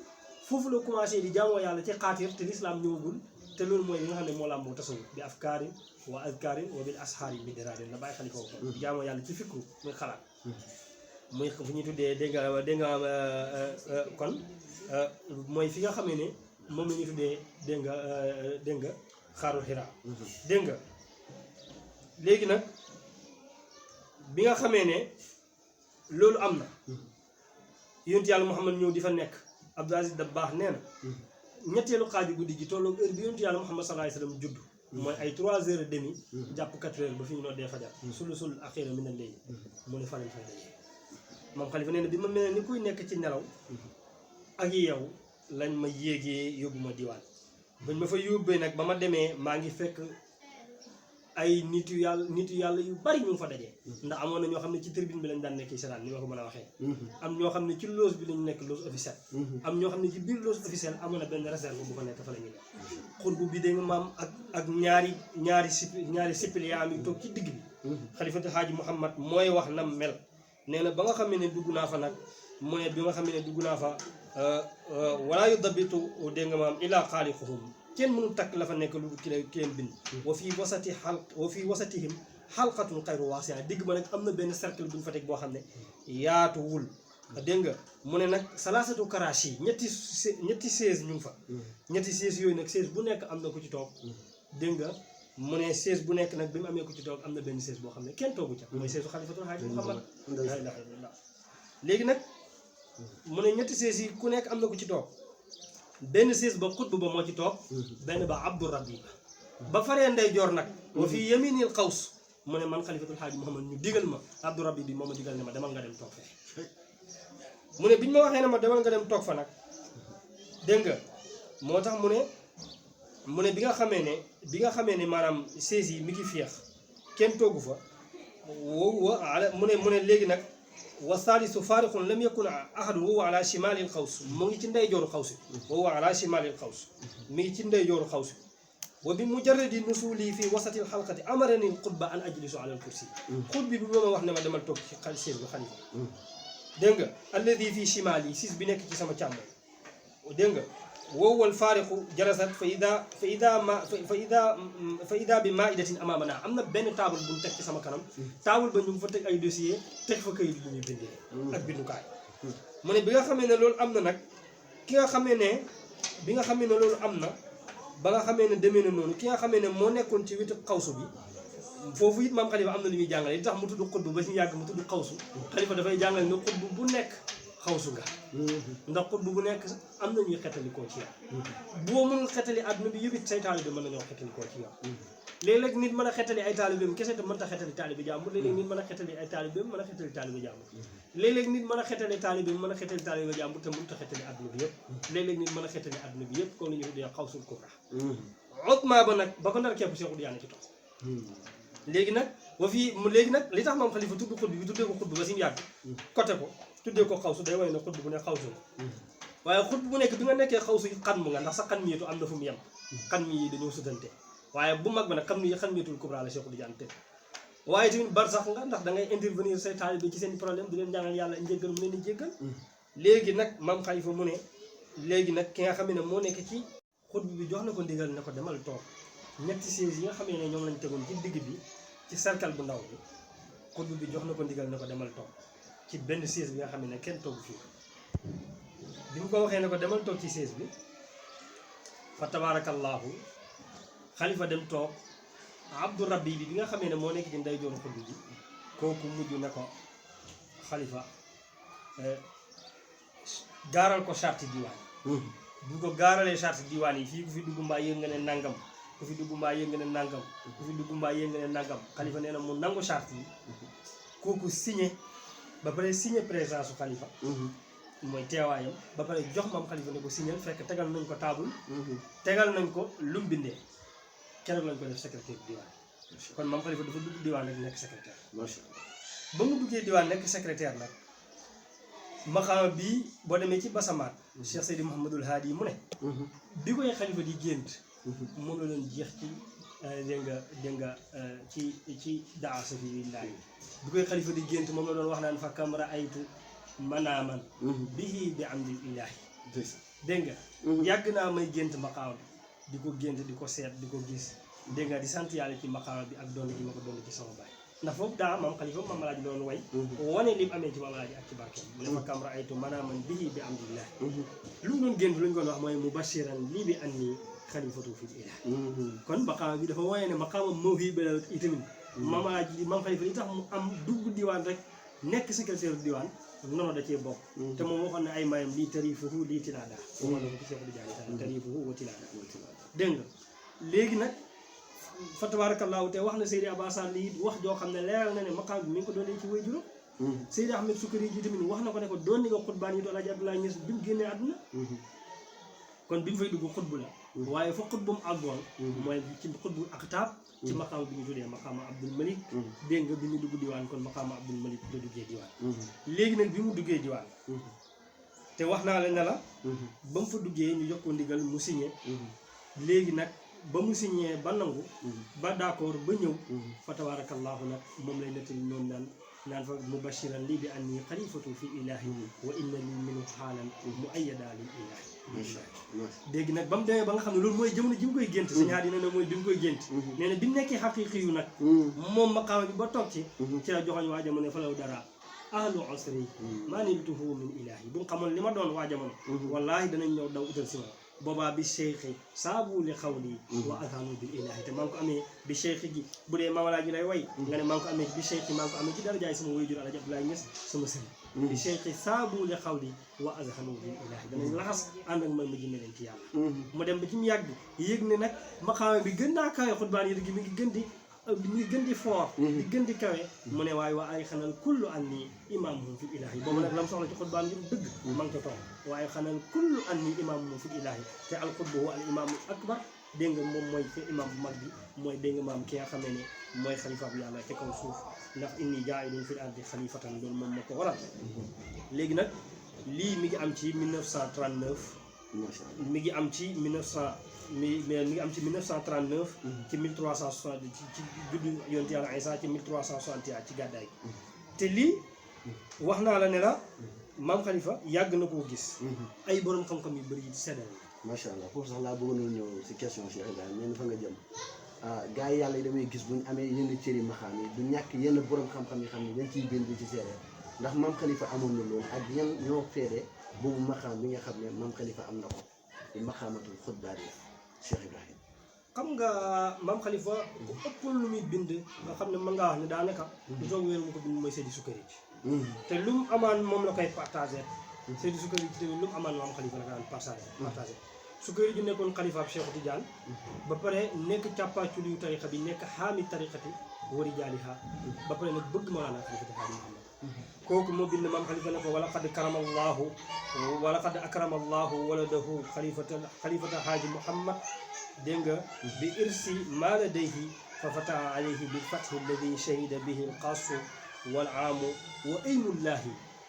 foofu la commencé di jaamoo yàlla ci xaatir te lislaam ñëwagul te loolu mooy li nga xam ne moo làmboo tasawuf bi afkaarin wa azkaarin wa bil ashaari bi diraadin la bàyyi Xalifa ko jaamoo yàlla ci fikru muy xalaat muy fu ñuy tuddee dégg nga kon mooy fi nga xamee ne moom la ñuy tuddee dégg nga xaarul xiraa dégg nga léegi nag bi nga xamee ne loolu am na yonent yàlla Muhammad ñëw di fa nekk Abdul Aziz Dabbaax nee na ñetteelu xaaju guddi ji tolloog heure bi yonentu yàlla Muhammad sallallahu alayhi wasallam judd mooy ay 3h30 jàpp 4h ba fi ñu noddee fajar sul axiira min al-layl mu ne fa lañ fay dajee moom Khalifa nee na bi ma mel ni kuy nekk ci nelaw ak yow lañ ma yéegee yóbbu ma diwaan bañ ma fa yóbbee nag ba ma demee maa ngi fekk ay nitu yàlla yu bari ñu ngi fa dajee ndax amoon na ñoo xam ne ci tribune bi lañ daan nekk seetaan ni ma ko mën a waxee am ñoo xam ne ci loge bi lañu nekk loge officielle am ñoo xam ne ci biir loge officielle amoon na benn réserve bu fa nekk fa la ñu nekk xurbu bi da nga maam ak ñaari suppléant yi toog ci digg bi xalifatul xaaji Muhammad mooy wax nam mel nee na ba nga xam ne dugg naa fa nag mu ne bi nga xam ne dugg naa fa walaa yudabitu dégg nga maam ilaa xaaliquhum kenn mënu takk la fa nekk lu ki leen bind wa fii wasatihim xalqatun xayru waasi'a digg ba nag am na benn cercle bu ñu fa teg boo xam ne yaatuwul dégg nga mu ne nag salaasatu karashi ñetti chaise ñu ngi fa ñetti chaise yooyu nag chaise bu nekk am na ku ci toog dégg nga mu ne chaise bu nekk nag bi mu amee ku ci toog am na benn chaise boo xam ne kenn toogu ca mooy chaise u xalifatul xaaji Muhammad la ilaha illallah léegi nag mu ne ñetti chaise yi ku nekk am na ku ci toog benn chaise ba xutb ba moo ci toog benn ba abdu rabbi ba faree ndeyjoor nag wa fi yaminil xaws mu ne man xalifatul xaaji Muhammad ñu digal ma abdu rabbi bi moo ma digal ne ma demal nga dem toog fee mu ne biñ ma waxee ne ma demal nga dem toog fa nag dégg nga moo tax mu ne bi nga xamee ne maanaam chaise yi mi ngi féex kenn toogu fa mu ne léegi nag wa saalisu faariqun lam yakun ahadu wa huwa ala shimalil xaws mu ngi ci ndeyjooru xaws wa huwa ala shimalil xaws mi ngi ci ndeyjooru xaws wa bi mujarradi nusuli fi wasatil xalqati amarani xutba an ajlisu ala al kursi xut bi ma wax ne ma demal toog ci chaise bi xalifa dégg nga alladi fi shimali siis bi nekk ci sama càmmoñ dégg nga wowal faariqu jalasat fa ida bi maidatin amamana am na benn table bu ñu teg ci sama kanam table ba ñu ngi fa teg ay dossier teg fa këyit bu ñuy bindee ak bindukaay mu ne bi nga xamee ne loolu am na nag ki nga xamee ne bi nga xamee ne loolu am na ba nga xamee ne demee na noonu ki nga xamee ne moo nekkoon ci wetu xawsu bi foofu it maam xalifa am na lu ñuy jàngale li tax mu tudd xutbu ba si yàgg mu tudd xawsu xalifa dafay jàngale ne xutbu bu nekk xawsu nga ndax xutbu bu nekk am na ñuy xetalikoo ci yow boo mënul xetali àdduna bi yëpp it say taalibe mën nañoo xetalikoo ci yow léeg-léeg nit mën a xetali ay taalibeem kese te mënta xetali taalibe jàmbur léeg-léeg nit mën a xetali ay taalibeem mën a xetali taalibe jàmbur léeg-léeg nit mën a xetali taalibeem mën a xetali taalibe jàmbur te mënta xetali àdduna bi yëpp léeg-léeg nit mën a xetali àdduna bi yëpp comme li ñu tuddee xawsul kubra otma ba nag ba ko ndar képp Seexu Tijaan ci tox léegi nag léegi nag li tax moom xalifa tudd xutb bi tuddee ko xutb ba si mu yàgg côté ko tuddee ko xawsu day wane ne xutb bu ne xawsu la waaye xutb bu nekk bi nga nekkee xawsu yi xan mu nga ndax sa xan miitu am na fu mu yem xan mi yi dañoo sutante waaye bu mag ba nag xan miitul kubra la Seexu Tijaan te waaye tamit bar sax nga ndax da ngay intervenir say taalibe ci seen problème di leen jàngal yàlla njéggal mu leen di jéggal léegi nag maam xalifa mu ne léegi nag ki nga xam ne moo nekk ci xutb bi jox na ko ndigal ne ko demal toog ñetti chaise yi nga xam ne ñoom lañ tegoon ci digg bi ci cercle bu ndaw bi xutb bi jox na ko ndigal ne ko demal toog ci benn chaise bi nga xam ne kenn toogu fii bi mu ko waxee ne ko demal toog ci chaise bi fa tabaarakallaahu xalifa dem toog abdu rabbi bi nga xamee ne moo nekk ci ndeyjooru xutb bi kooku mujj ne ko xalifa gaaral ko charte diwaan bu ko gaaralee charte diwaan yi fii ku fi dugg mbaa yëg nga ne nangam ku fi dugg mbaa yëg nga ne nangam ku fi dugg mbaa yëg nga ne nangam xalifa nee na mu nangu charte yi kooku signé ba pare signé présence su xalifa mooy teewaayam ba pare jox maam xalifa ne ko signé fekk tegal nañ ko table tegal nañ ko lu mu bindee keroog lañ ko def secrétaire diwaan kon maam xalifa dafa dugg diwaan rek nekk secrétaire ba mu duggee diwaan nekk secrétaire nag maxaama bii boo demee ci basamaat Cheikh Seydi Mouhamadul Haadi mu ne bi koy xalifa di gént moom la doon jeex ci dégg nga ci daa sabilillahi bi koy xalifa di gént moom la doon wax naan fa kam raaytu manaaman bihi bi amdillahi dégg nga yàgg naa may gént maqaama bi di ko gént di ko seet di ko gis dégg nga di sant yàlla ci maqaama bi ak doon gi ma ko doon ci sama baay ndax foofu daa maam xalifa maam alaaji doon way wane li mu amee ci maam alaaji ak ci barkeem ne fa kam raaytu manaaman bihi bi amdillahi lu mu doon gént lu ñu doon wax mooy mubashiran lii bi an nii xalifatu fi ilaah kon maqaama bi dafa wane ne maqaama moo fi bëral itamit maam alaaji maam xalifa li tax mu am dugg diwaan rek nekk secrétaire diwaan noonu da cee bokk te moom waxoon ne ay mayam lii tarifuhu lii tilaada waxoon na ko ci Seexu Tijaan tarifuhu wa tilaada dégg nga léegi nag fa tabaarakallaahu te wax na Seydi Abassane lii wax joo xam ne leeral na ne maqaam bi mi ngi ko doonee ci way juróom Seydi Ahmed Sukari ji tamit wax na ko ne ko doon ni nga xutbaan yi doon Alaaji Abdoulaye Niass bi mu génnee àdduna kon bi mu fay dugg xutbu la waaye fa xutbu mu àggoon mooy ci xutbu aktaab ci maqaama bi ñu tuddee maqaama Abdul Malik dégg nga bi ñu dugg diwaan kon maqaama Abdul Malik la duggee diwaan léegi nag bi mu duggee diwaan te wax naa la ne la ba mu fa duggee ñu jox ko ndigal mu signé léegi nag ba mu signé ba nangu ba d'accord ba ñëw fa tabarakallahu nag moom lay nettali noonu naan fa mubashiran lii bi anni xalifatu fi ilahi wa inna li minhu xaalan mu ayyada lil ilahi dégg nag ba mu demee ba nga xam ne loolu mooy jamono ji mu koy gént sa ñaar dina ne mooy bi mu koy gént nee na bi mu nekkee xaqiqi yu nag moom maqaama bi ba toog ci la joxoñ waa jamono fa law dara ahlu usri maa niltuhu min ilahi bu nga xamoon li ma doon waa jamono wallahi danañ ñëw daw utal si ma boobaa bi cheikhi saabu li xawli wa adhanu bil ilahi te maa ngi ko amee bi cheikhi gi bu dee mamalaa ji lay way nga ne maa ngi ko amee bi cheikhi maa ngi ko amee ci darajaay sama waajur Alaaji Abdoulaye Niass sama sëriñ bi cheikhi saabu li xawli wa adhanu bil ilahi danañ laxas ànd ak man ma jëme leen ci yàlla mu dem ba ci mu yàgg yéeg ne nag maqaama bi gën naa kawe xutbaan yi gi mi ngi gën di foor di gën di kawe mu ne waaye waa ay xanal kullu an nii imaamum fi ilahi boobu nag lam soxla ci xutbaan ngir dëgg ma ngi ko toog waaye xanal kullu an nii imaamum fi ilahi te al xutba wa al imaamul akbar dégg nga moom mooy fi imaam bu mag bi mooy dégg nga maam ki nga xamee ne mooy xalifa bu yàlla ci kaw suuf ndax inni jaa'ilun fil ardi xalifatan loolu moom moo ko waral léegi nag lii mi ngi am ci 1939 mi ngi am ci 1939 ci 1360 ci juddu yonent yàlla Isa ci 1361 ci gàddaay gi te lii wax naa la ne la maam Khalifa yàgg na koo gis ay borom xam-xam yu bëri yi di seddal macha allah foofu sax laa bëggoon ñëw si question Cheikh Ibrahima nee na fa nga jëm gars yi yàlla yi damay gis buñ amee yenn cëri maxaam yi du ñàkk yenn borom xam-xam yi xam ne dañ ciy bind ci seere ndax maam Khalifa amoon na loolu ak yan ñoo feere boobu maxaam bi nga xam ne maam Khalifa am na ko di maxaamatul xutbaat yi Cheikh Ibrahima xam nga maam Khalifa bu ëppal lu muy bind nga xam ne mën ngaa wax ne daanaka lu toog wéeru mu ko bind mooy Seydi Sukkari te lu mu amaan moom la koy partagé Seydi Sukkari ci tamit lu mu amaan maam Khalifa la ko daan partagé Sukkari ju nekkoon xalifa ab Cheikh Tidiane ba pare nekk càppaaculi yu tariqa bi nekk xaami tariqati wari jaaliha ba pare nag bëgg Mawlana Xalifati Haaji Muhammad kooku moo bind maam Khalifa ne ko wala qad akrama allahu waladahu xalifata Haaji Muhammad dégg nga bi irsi maa ladayhi fa fataha alayhi bil fathi alladi shahida bihi alqaasu wal aamu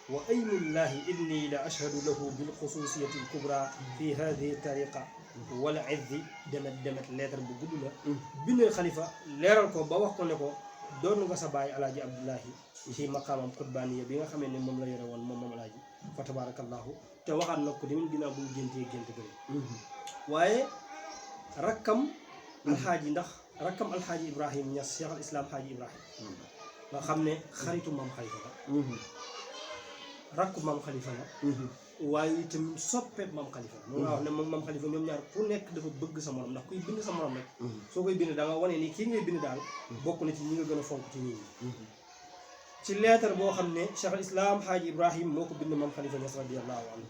wa aymullahi inni la ashhadu lahu bil xususiyati alkubra fi hadihi tariqa wal izzi demet lettre bu gudd la bind Khalifa leeral ko ba wax ko ne ko doon nga sa baay Alaaji Abdullahi ci maqaamam xutbaaniya bi nga xamee ne moom la yore woon moom Alaaji fa tabarakallahu te waxaat na ko tamit ginnaaw bu mu géntee gént gële waaye rakkam alxaaji Ibrahim Niass Cheikh al Islam Haaji Ibrahim nga xam ne xaritu maam Khalifa la rakku maam Khalifa la waaye itam soppeeb maam Khalifa la moom laa wax ne moom maam Khalifa ñoom ñaar ku nekk dafa bëgg sa morom ndax kuy bind sa morom rek soo koy bind da nga wane ni kii ngay bind daal bokk na ci ñi nga gën a fonk ci nit ñi ci leetar boo xam ne Cheikh al Islam Haaji Ibrahim moo ko bind maam Khalifa Niass radiyallahu anhu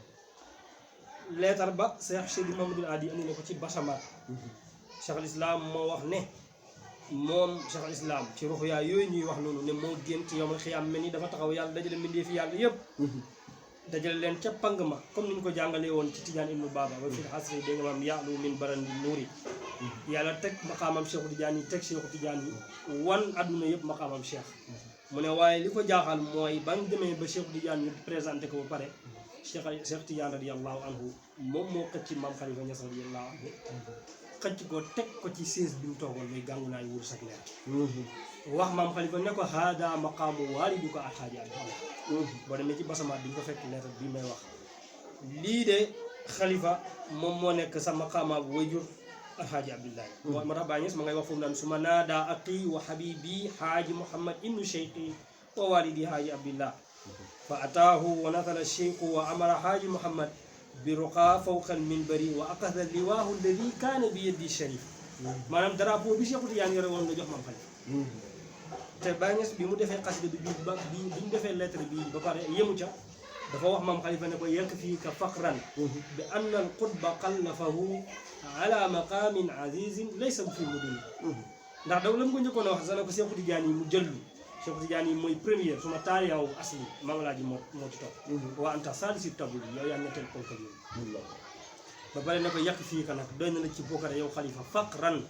leetar ba Cheikh Seydi Mamadou Adi andi na ko ci basamaat Cheikh al Islam moo wax ne moom Cheikh al Islam ci ruxyaa yooyu ñuy wax noonu ne moo gént yowmal xiyaam mel ni dafa taxaw yàlla dajale mbindee fi yàlla yëpp dajale leen ca pang ma comme ni ñu ko jàngalee woon ci Tidiane Ibnu Baba ba fil xasri dégg nga maam yaalu min barandi nuuri yàlla teg maqaamam Cheikh Tidiane yi teg Cheikh Tidiane yi wan adduna yëpp maqaamam Cheikh mu ne waaye li ko jaaxal mooy bañ demee ba Cheikh Tidiane ñu présenté ko ba pare Cheikh Tidiane radiyallahu anhu moom moo xëcc maam Khalifa Niass radiyallahu anhu xëcc ko teg ko ci siis bi mu toogoon muy gàngu naay wur sak leer wax maam Khalifa ne ko haada maqaamu waaliduka alxaaji Abdallah boo demee ci basamaat di nga ko fekk leetar bii may wax lii de Khalifa moom moo nekk sa maqaama bu wayjur alxaaji Abdullahi moo tax Baay Ñas ma ngay wax foofu naan suma naada aqi wa habibi Haaji Muhammad ibnu cheikhi wa walidi Haaji Abdillah fa ataahu wa nathala cheikhu wa amara Haaji Muhammad bi ruqa fawqa al minbari wa aqada liwaahu alladi kaana bi yadi sharif maanaam drapeau bi Cheikh Tidiane yore woon nga jox maam Khalifa te Baay Ñas bi mu defee xasida bi bi mu defee lettre bi ba pare yemu ca dafa wax maam Khalifa ne ko yakfiika faqran bi anna al qutba qallafahu ala maqaamin azizin laysa fi muduni ndax daw la mu ko njëkkoon a wax sax ne ko Cheikh Tidiane yi mu jëllu Cheikh Tidiane yi mooy première suma taariyaw asli Mamalaaji moo ci topp waa anta saalisi tabul yow yaa ñetteel ponkal yooyu ba pare ne ko yàq fii ka nag doy na la ci puukare yow Khalifa faqran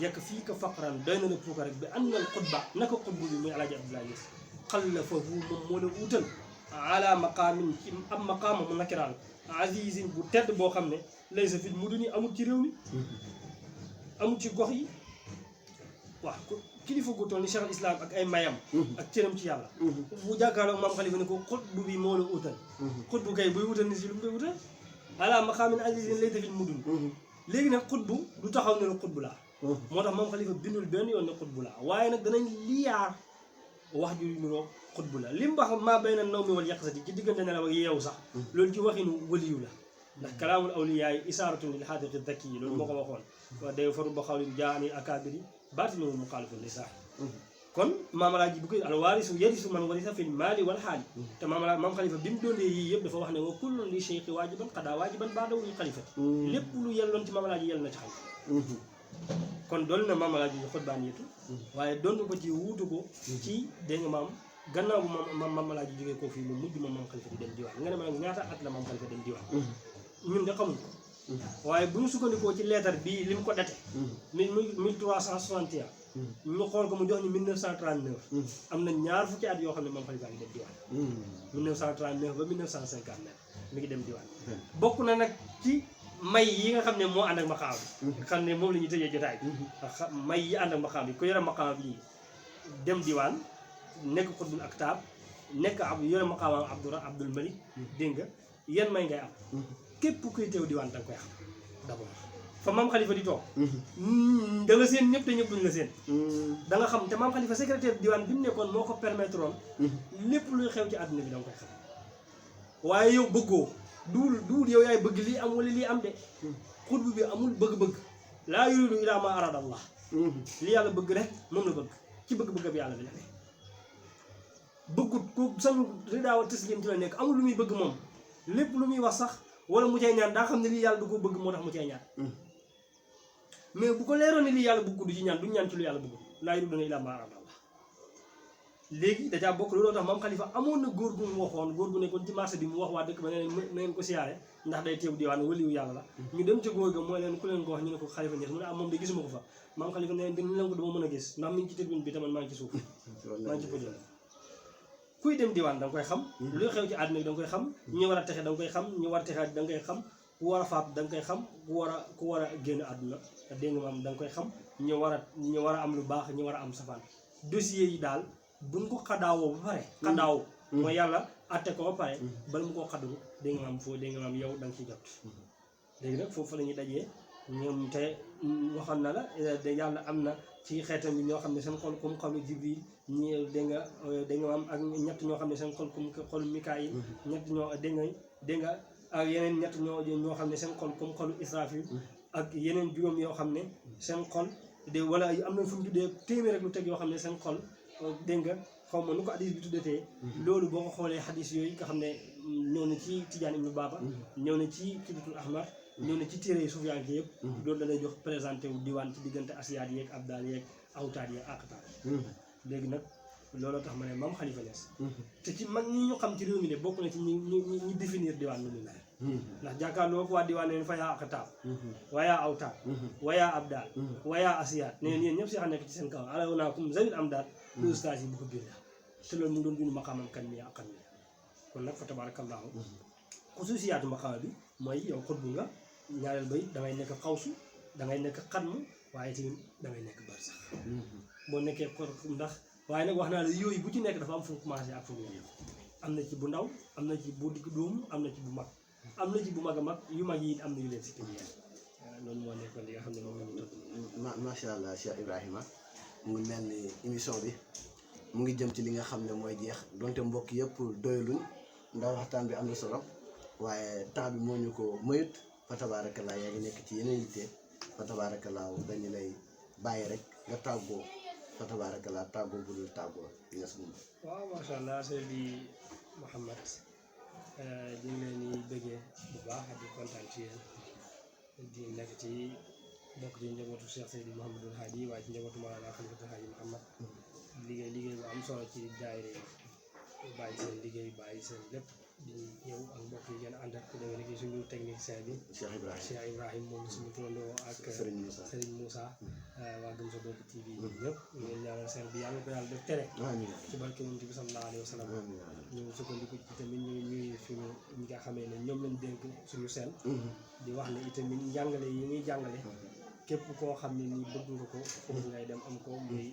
yàq fii ka faqran doy na la puukare bi anna al xutba naka xutbu bi muy Alaaji Abdoulaye Niass xallafahu moom moo la wuutal ala maqaamin ci am maqaama mu nakiraal azizin bu tedd boo xam ne laysa fil muduni amul ci réew mi amul ci gox yi waaw kilifa gu toll ni Cheikh Islam ak ay mayam ak cëram ci yàlla bu jàkkaarloo maam Xalifa ne ko xutbu bi moo la utal xutbu kay buy wutal ni si lu mu koy wutal ala maqaamin azizin lay defit mudun léegi nag xutbu du taxaw ne la xutbu laa moo tax maam Xalifa bindul benn yoon ne xutbu laa waaye nag danañ liyaar wax ju nuroo xutbu la li mu wax maa bayna naw mi wal yaqsati ci diggante nelaw ak yeewu sax loolu ci waxinu waliyu la ndax kalaamul awliyaay isaaratun lil xaadiqi dakki yi loolu moo ko waxoon wax day faru ba xawlin jaani akaabiri baatinu muxaalifun li saax kon maamalaa ji bu koy alwaarisu yarisu man warisa fil maali wal xaali te maam Xalifa bi mu doonee yii yëpp dafa wax ne wa kullun li cheikhi waajiban xadaa waajiban baadawu li xalifati lépp lu yelloon ci maamalaa ji yell na ci xalifa kon doon na maamalaa ji xutbaan yetu waaye doon ko ci wuutu ko ci dégg nga maam gannaaw bu maamalaa ji jógee koo fii mu mujj moom maam Xalifa di dem diwaan nga ne ma nag ñaata at la maam Xalifa dem diwaan ñun de xamuñ ko waaye bu ñu sukkandikoo ci leetar bii li mu ko date 1361 ñu xool ko mu jox ñu 1939 am na ñaar fukki at yoo xam ne maam Xalifa ngi dem diwaan 1939 ba 1959 mi ngi dem diwaan bokk na nag ci may yi nga xam ne moo ànd ak maqaam bi nga xam ne moom la ñuy tëjee jotaay bi may yi ànd ak maqaam bi ku yore maqaam bi dem diwaan nekk xutbul aktaab nekk ab yore maqaamam Abdul Malik dégg nga yan may ngay am képp kuy teew diwaan da nga koy xam d'abord fa maam Xalifa di toog da nga seen ñëpp te ñëpp duñ la seen da nga xam te maam Xalifa secrétaire diwaan bi mu nekkoon moo ko permettre woon lépp luy xew ci àdduna bi da nga koy xam waaye yow bëggoo duul yow yaay bëgg lii am wala lii am de xutbu bi amul bëgg-bëgg laa yuridu ilaa maa arada Allah li yàlla bëgg rek moom la bëgg ci bëgg-bëgg bi yàlla bi la ne bëggut ku sañu ridaawa taslim ci la nekk amul lu muy bëgg moom lépp lu muy wax sax wala mu cay ñaan daa xam ne lii yàlla du ko bëgg moo tax mu cay ñaan mais bu ko leeroon ne lii yàlla bëgg du ci ñaan duñ ñaan ci lu yàlla bëgg laa yuriduna illaa maa arada Allah léegi dajaa bokk looloo tax maam Xalifa amoon na góor gu mu waxoon góor gu nekkoon ci marché bi mu wax waa dëkk ba ne ngeen ko siyaare ndax day teew diwaan waliyu yàlla la ñu dem ci góor ga mooy leen ku leen ko wax ñu ne ko Xalifa Ñas mu ne moom de gisuma ko fa maam Xalifa ne leen leen ko dama mën a gis ndax mi ngi ci tribune bi taman maa ngi ci suuf maa ngi ci podium kuy dem diwaan da nga koy xam luy xew ci àdduna bi da nga koy xam ñu war a texe da nga koy xam ñu war a texe da nga koy xam ku war a faat da nga koy xam ku war a génn àdduna dégg nga maam da nga koy xam ñu war a am lu baax ñu war a am safaan dossier yi daal buñ ko xadaawoo ba pare xadaaw mooy yàlla atte ko ba pare bala mu koo xaddu dégg nga maam foo dégg nga maam yow da nga ciy jot léegi nag foofu la ñuy dajee ñoom te waxoon na la de yàlla am na ci xeetam bi ñoo xam ne seen xol comme xolu Jibril ñi dégg nga maam ak ñett ñoo xam ne seen xol comme xolu Mikaayil ñett ñoo dégg nga ak yeneen ñett ñoo xam ne seen xol comme xolu Israfil ak yeneen juróom yoo xam ne seen xol de wala am na fu mu tuddee téeméer rek lu teg yoo xam ne seen xol dégg nga xaw ma nu ko hadis bi tuddatee loolu boo ko xoolee hadis yooyu nga xam ne ñëw na ci Tijaan ibnu Baaba ñëw na ci Kidatul Ahmar ñëw na ci téere yi suufiyaan yëpp loolu da lay jox présenté wu diwaan ci diggante asiyaat yeeg abdaal yeeg awtaat yeeg aqtaat léegi nag looloo tax ma ne maam Xalifa Ñas te ci mag ñi ñu xam ci réew mi ne bokk na ci ñi définir diwaan lu mu mel ndax jàkkaarloo ko waa diwaan ne fa yaa aqtaat wayaa awtaat wayaa abdaal wayaa asiyaat ne yéen ñëpp si xam nekk ci seen kaw alaw naakum zawil am daat lu ustaas yi bu ko biir te loolu mu doon dund maqaamam kan mi ak kan mi kon nag fa tabaarakallaahu xusuusiyaatu maqaama bi mooy yow xutbu nga ñaareel bay dangay nekk xawsu dangay nekk xatmu waaye tamit dangay nekk bar sax boo nekkee ndax waaye nag wax naa la yooyu bu ci nekk dafa am fu mu commencé ak fu mu yem am na ci bu ndaw am na ci bu digg dóomu am na ci bu mag am na ci bu mag a mag yu mag yi am na yu leen si tënk loolu moo nekkoon li nga xam ne moom la ñu tëdd. macha allah Cheikh Ibrahima mu ngi mel ni émission bi mu ngi jëm ci li nga xam ne mooy jeex donte mbokk yëpp doyaluñ ndax waxtaan bi am na solo waaye temps bi moo ñu ko mayut fa tabaarakallaa yaa ngi nekk ci yeneen yitte fa tabaarakallaa dañu lay bàyyi rek nga tàggoo fa tabaarakallaa tàggoo bu dul tàggoo Ñas moom. waaw macha allah Seydi Mouhamed ñu ngi leen di bëggee bu baax di kontaan ci yéen di nekk ci bokk ci njabootu Cheikh Seydi Mouhamadul Hadi waaye ci njabootu Mawlana Xalifatul Haaji Mouhamad liggéey bu am solo ci daayira yi bàyyi seen liggéey bàyyi seen lépp di ñëw ak mbokk yi ngeen ànd ak ku demee ni suñu technicien bi Cheikh Ibrahima moom suñu turandoo ak Serigne Moussa waa Gëm sa Bopp TV ñun ñëpp ngeen ñaanal seen bi yàlla ko yàlla def tere ci barke Yonent bi sallallahu alayhi wa sallam ñu sukkandiku ci tamit ñuy suñu ñi nga xamee ne ñoom lañ dénk suñu seen di wax ne itamit njàngale yi ñuy jàngale képp koo xam ne nii bëgg nga ko foofu ngay dem am ko muy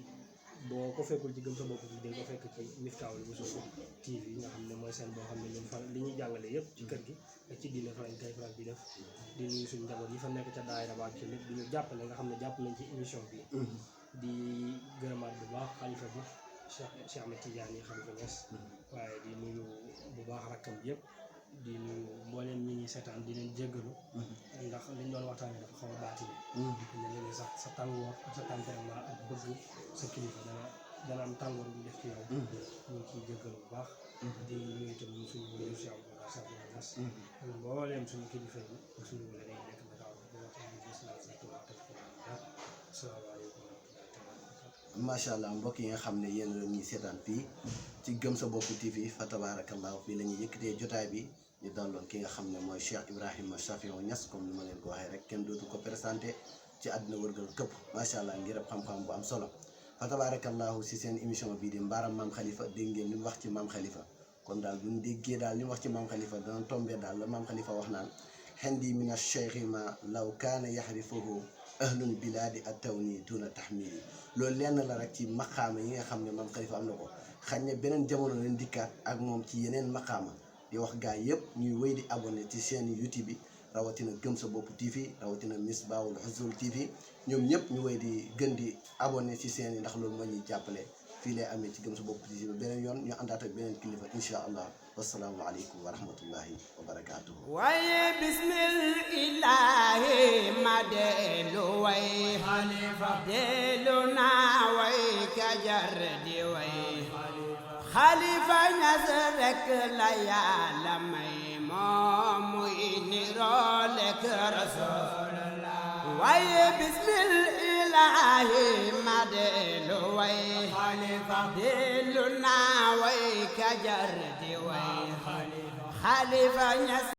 boo ko fekkul ci gëm sa bopp bi dañ ko fekk ci Miftahoul Wousoul TV nga xam ne mooy seen boo xam ne ñun fa li ñuy jàngale yëpp ci kër gi ak ci diine fa lañ koy faral di def di nuyu suñu njaboot yi fa nekk ca daayira ba ci lépp di ñu jàppale nga xam ne jàpp nañ ci émission bi di gërëmaat bu baax xalifa bi Cheikh Ahmed Tidiane xalifa Niass waaye di nuyu bu baax rakkam yëpp di nuyu mbooleem ñi ñuy seetaan di leen jéggalu ndax liñ doon waxtaanee dafa xaw a baati ne leen sax sa tàngoor ak sa tempérament ak bëgg sa kilifa dana am tàngoor bu def ci yow ñu ngi ciy jéggalu bu baax di nuyu itam suñu wële si am sa nas mbooleem suñu kilifa yi ak suñu wële day nekk na daaw di wax asalaamaaleykum macha allah mbokk yi nga xam ne yéen la ñuy seetaan fii ci Gëm Sa Bopp TV fa tabarakallahu fii la ñuy yëkkatee jotaay bi ñu daloon ki nga xam ne mooy Cheikh Ibrahima Chafiou Niass comme ni ma leen ko waxee rek kenn dootu ko présenté ci àdduna wërgal këpp macha allah ngir xam-xam bu am solo fa tabarakallahu si seen émission bii di mbaaram maam Khalifa dégg ngeen li mu wax ci maam Khalifa kon daal bu ñu déggee daal li mu wax ci maam Khalifa dana tombé daal la maam Khalifa wax naan xendi mina cheikhi ma law kaana yaxrifuhu ahlul bilaadi atawni duna taxmili loolu lenn la rek ci maqaama yi nga xam ne maam Khalifa am na ko xañ ne beneen jamono leen dikkaat ak moom ci yeneen maqaama di wax gaa yëpp ñuy wéy di abonné ci chaîne YouTube bi rawatina Gëm Sa Bopp TV rawatina Misbahul Wousoul TV ñoom ñëpp ñu wéy di gën di abonné ci chaîne yi ndax loolu moo ñuy jàppale fii lay amee ci Gëm Sa Bopp TV beneen yoon ñu àndaat ak beneen kilifa incha allah wassalaamu aleykum wa rahmatullahi wa barakaatuhu. waaye bismillahi ma dellu way xalifa dellu naa way ka jar di way xalifa Ñas rek la yàlla may moom muy niroole ak Rasulullah waaye bismillahi ma dellu way xalifa dellu naa way ka jar di way xalifa Ñas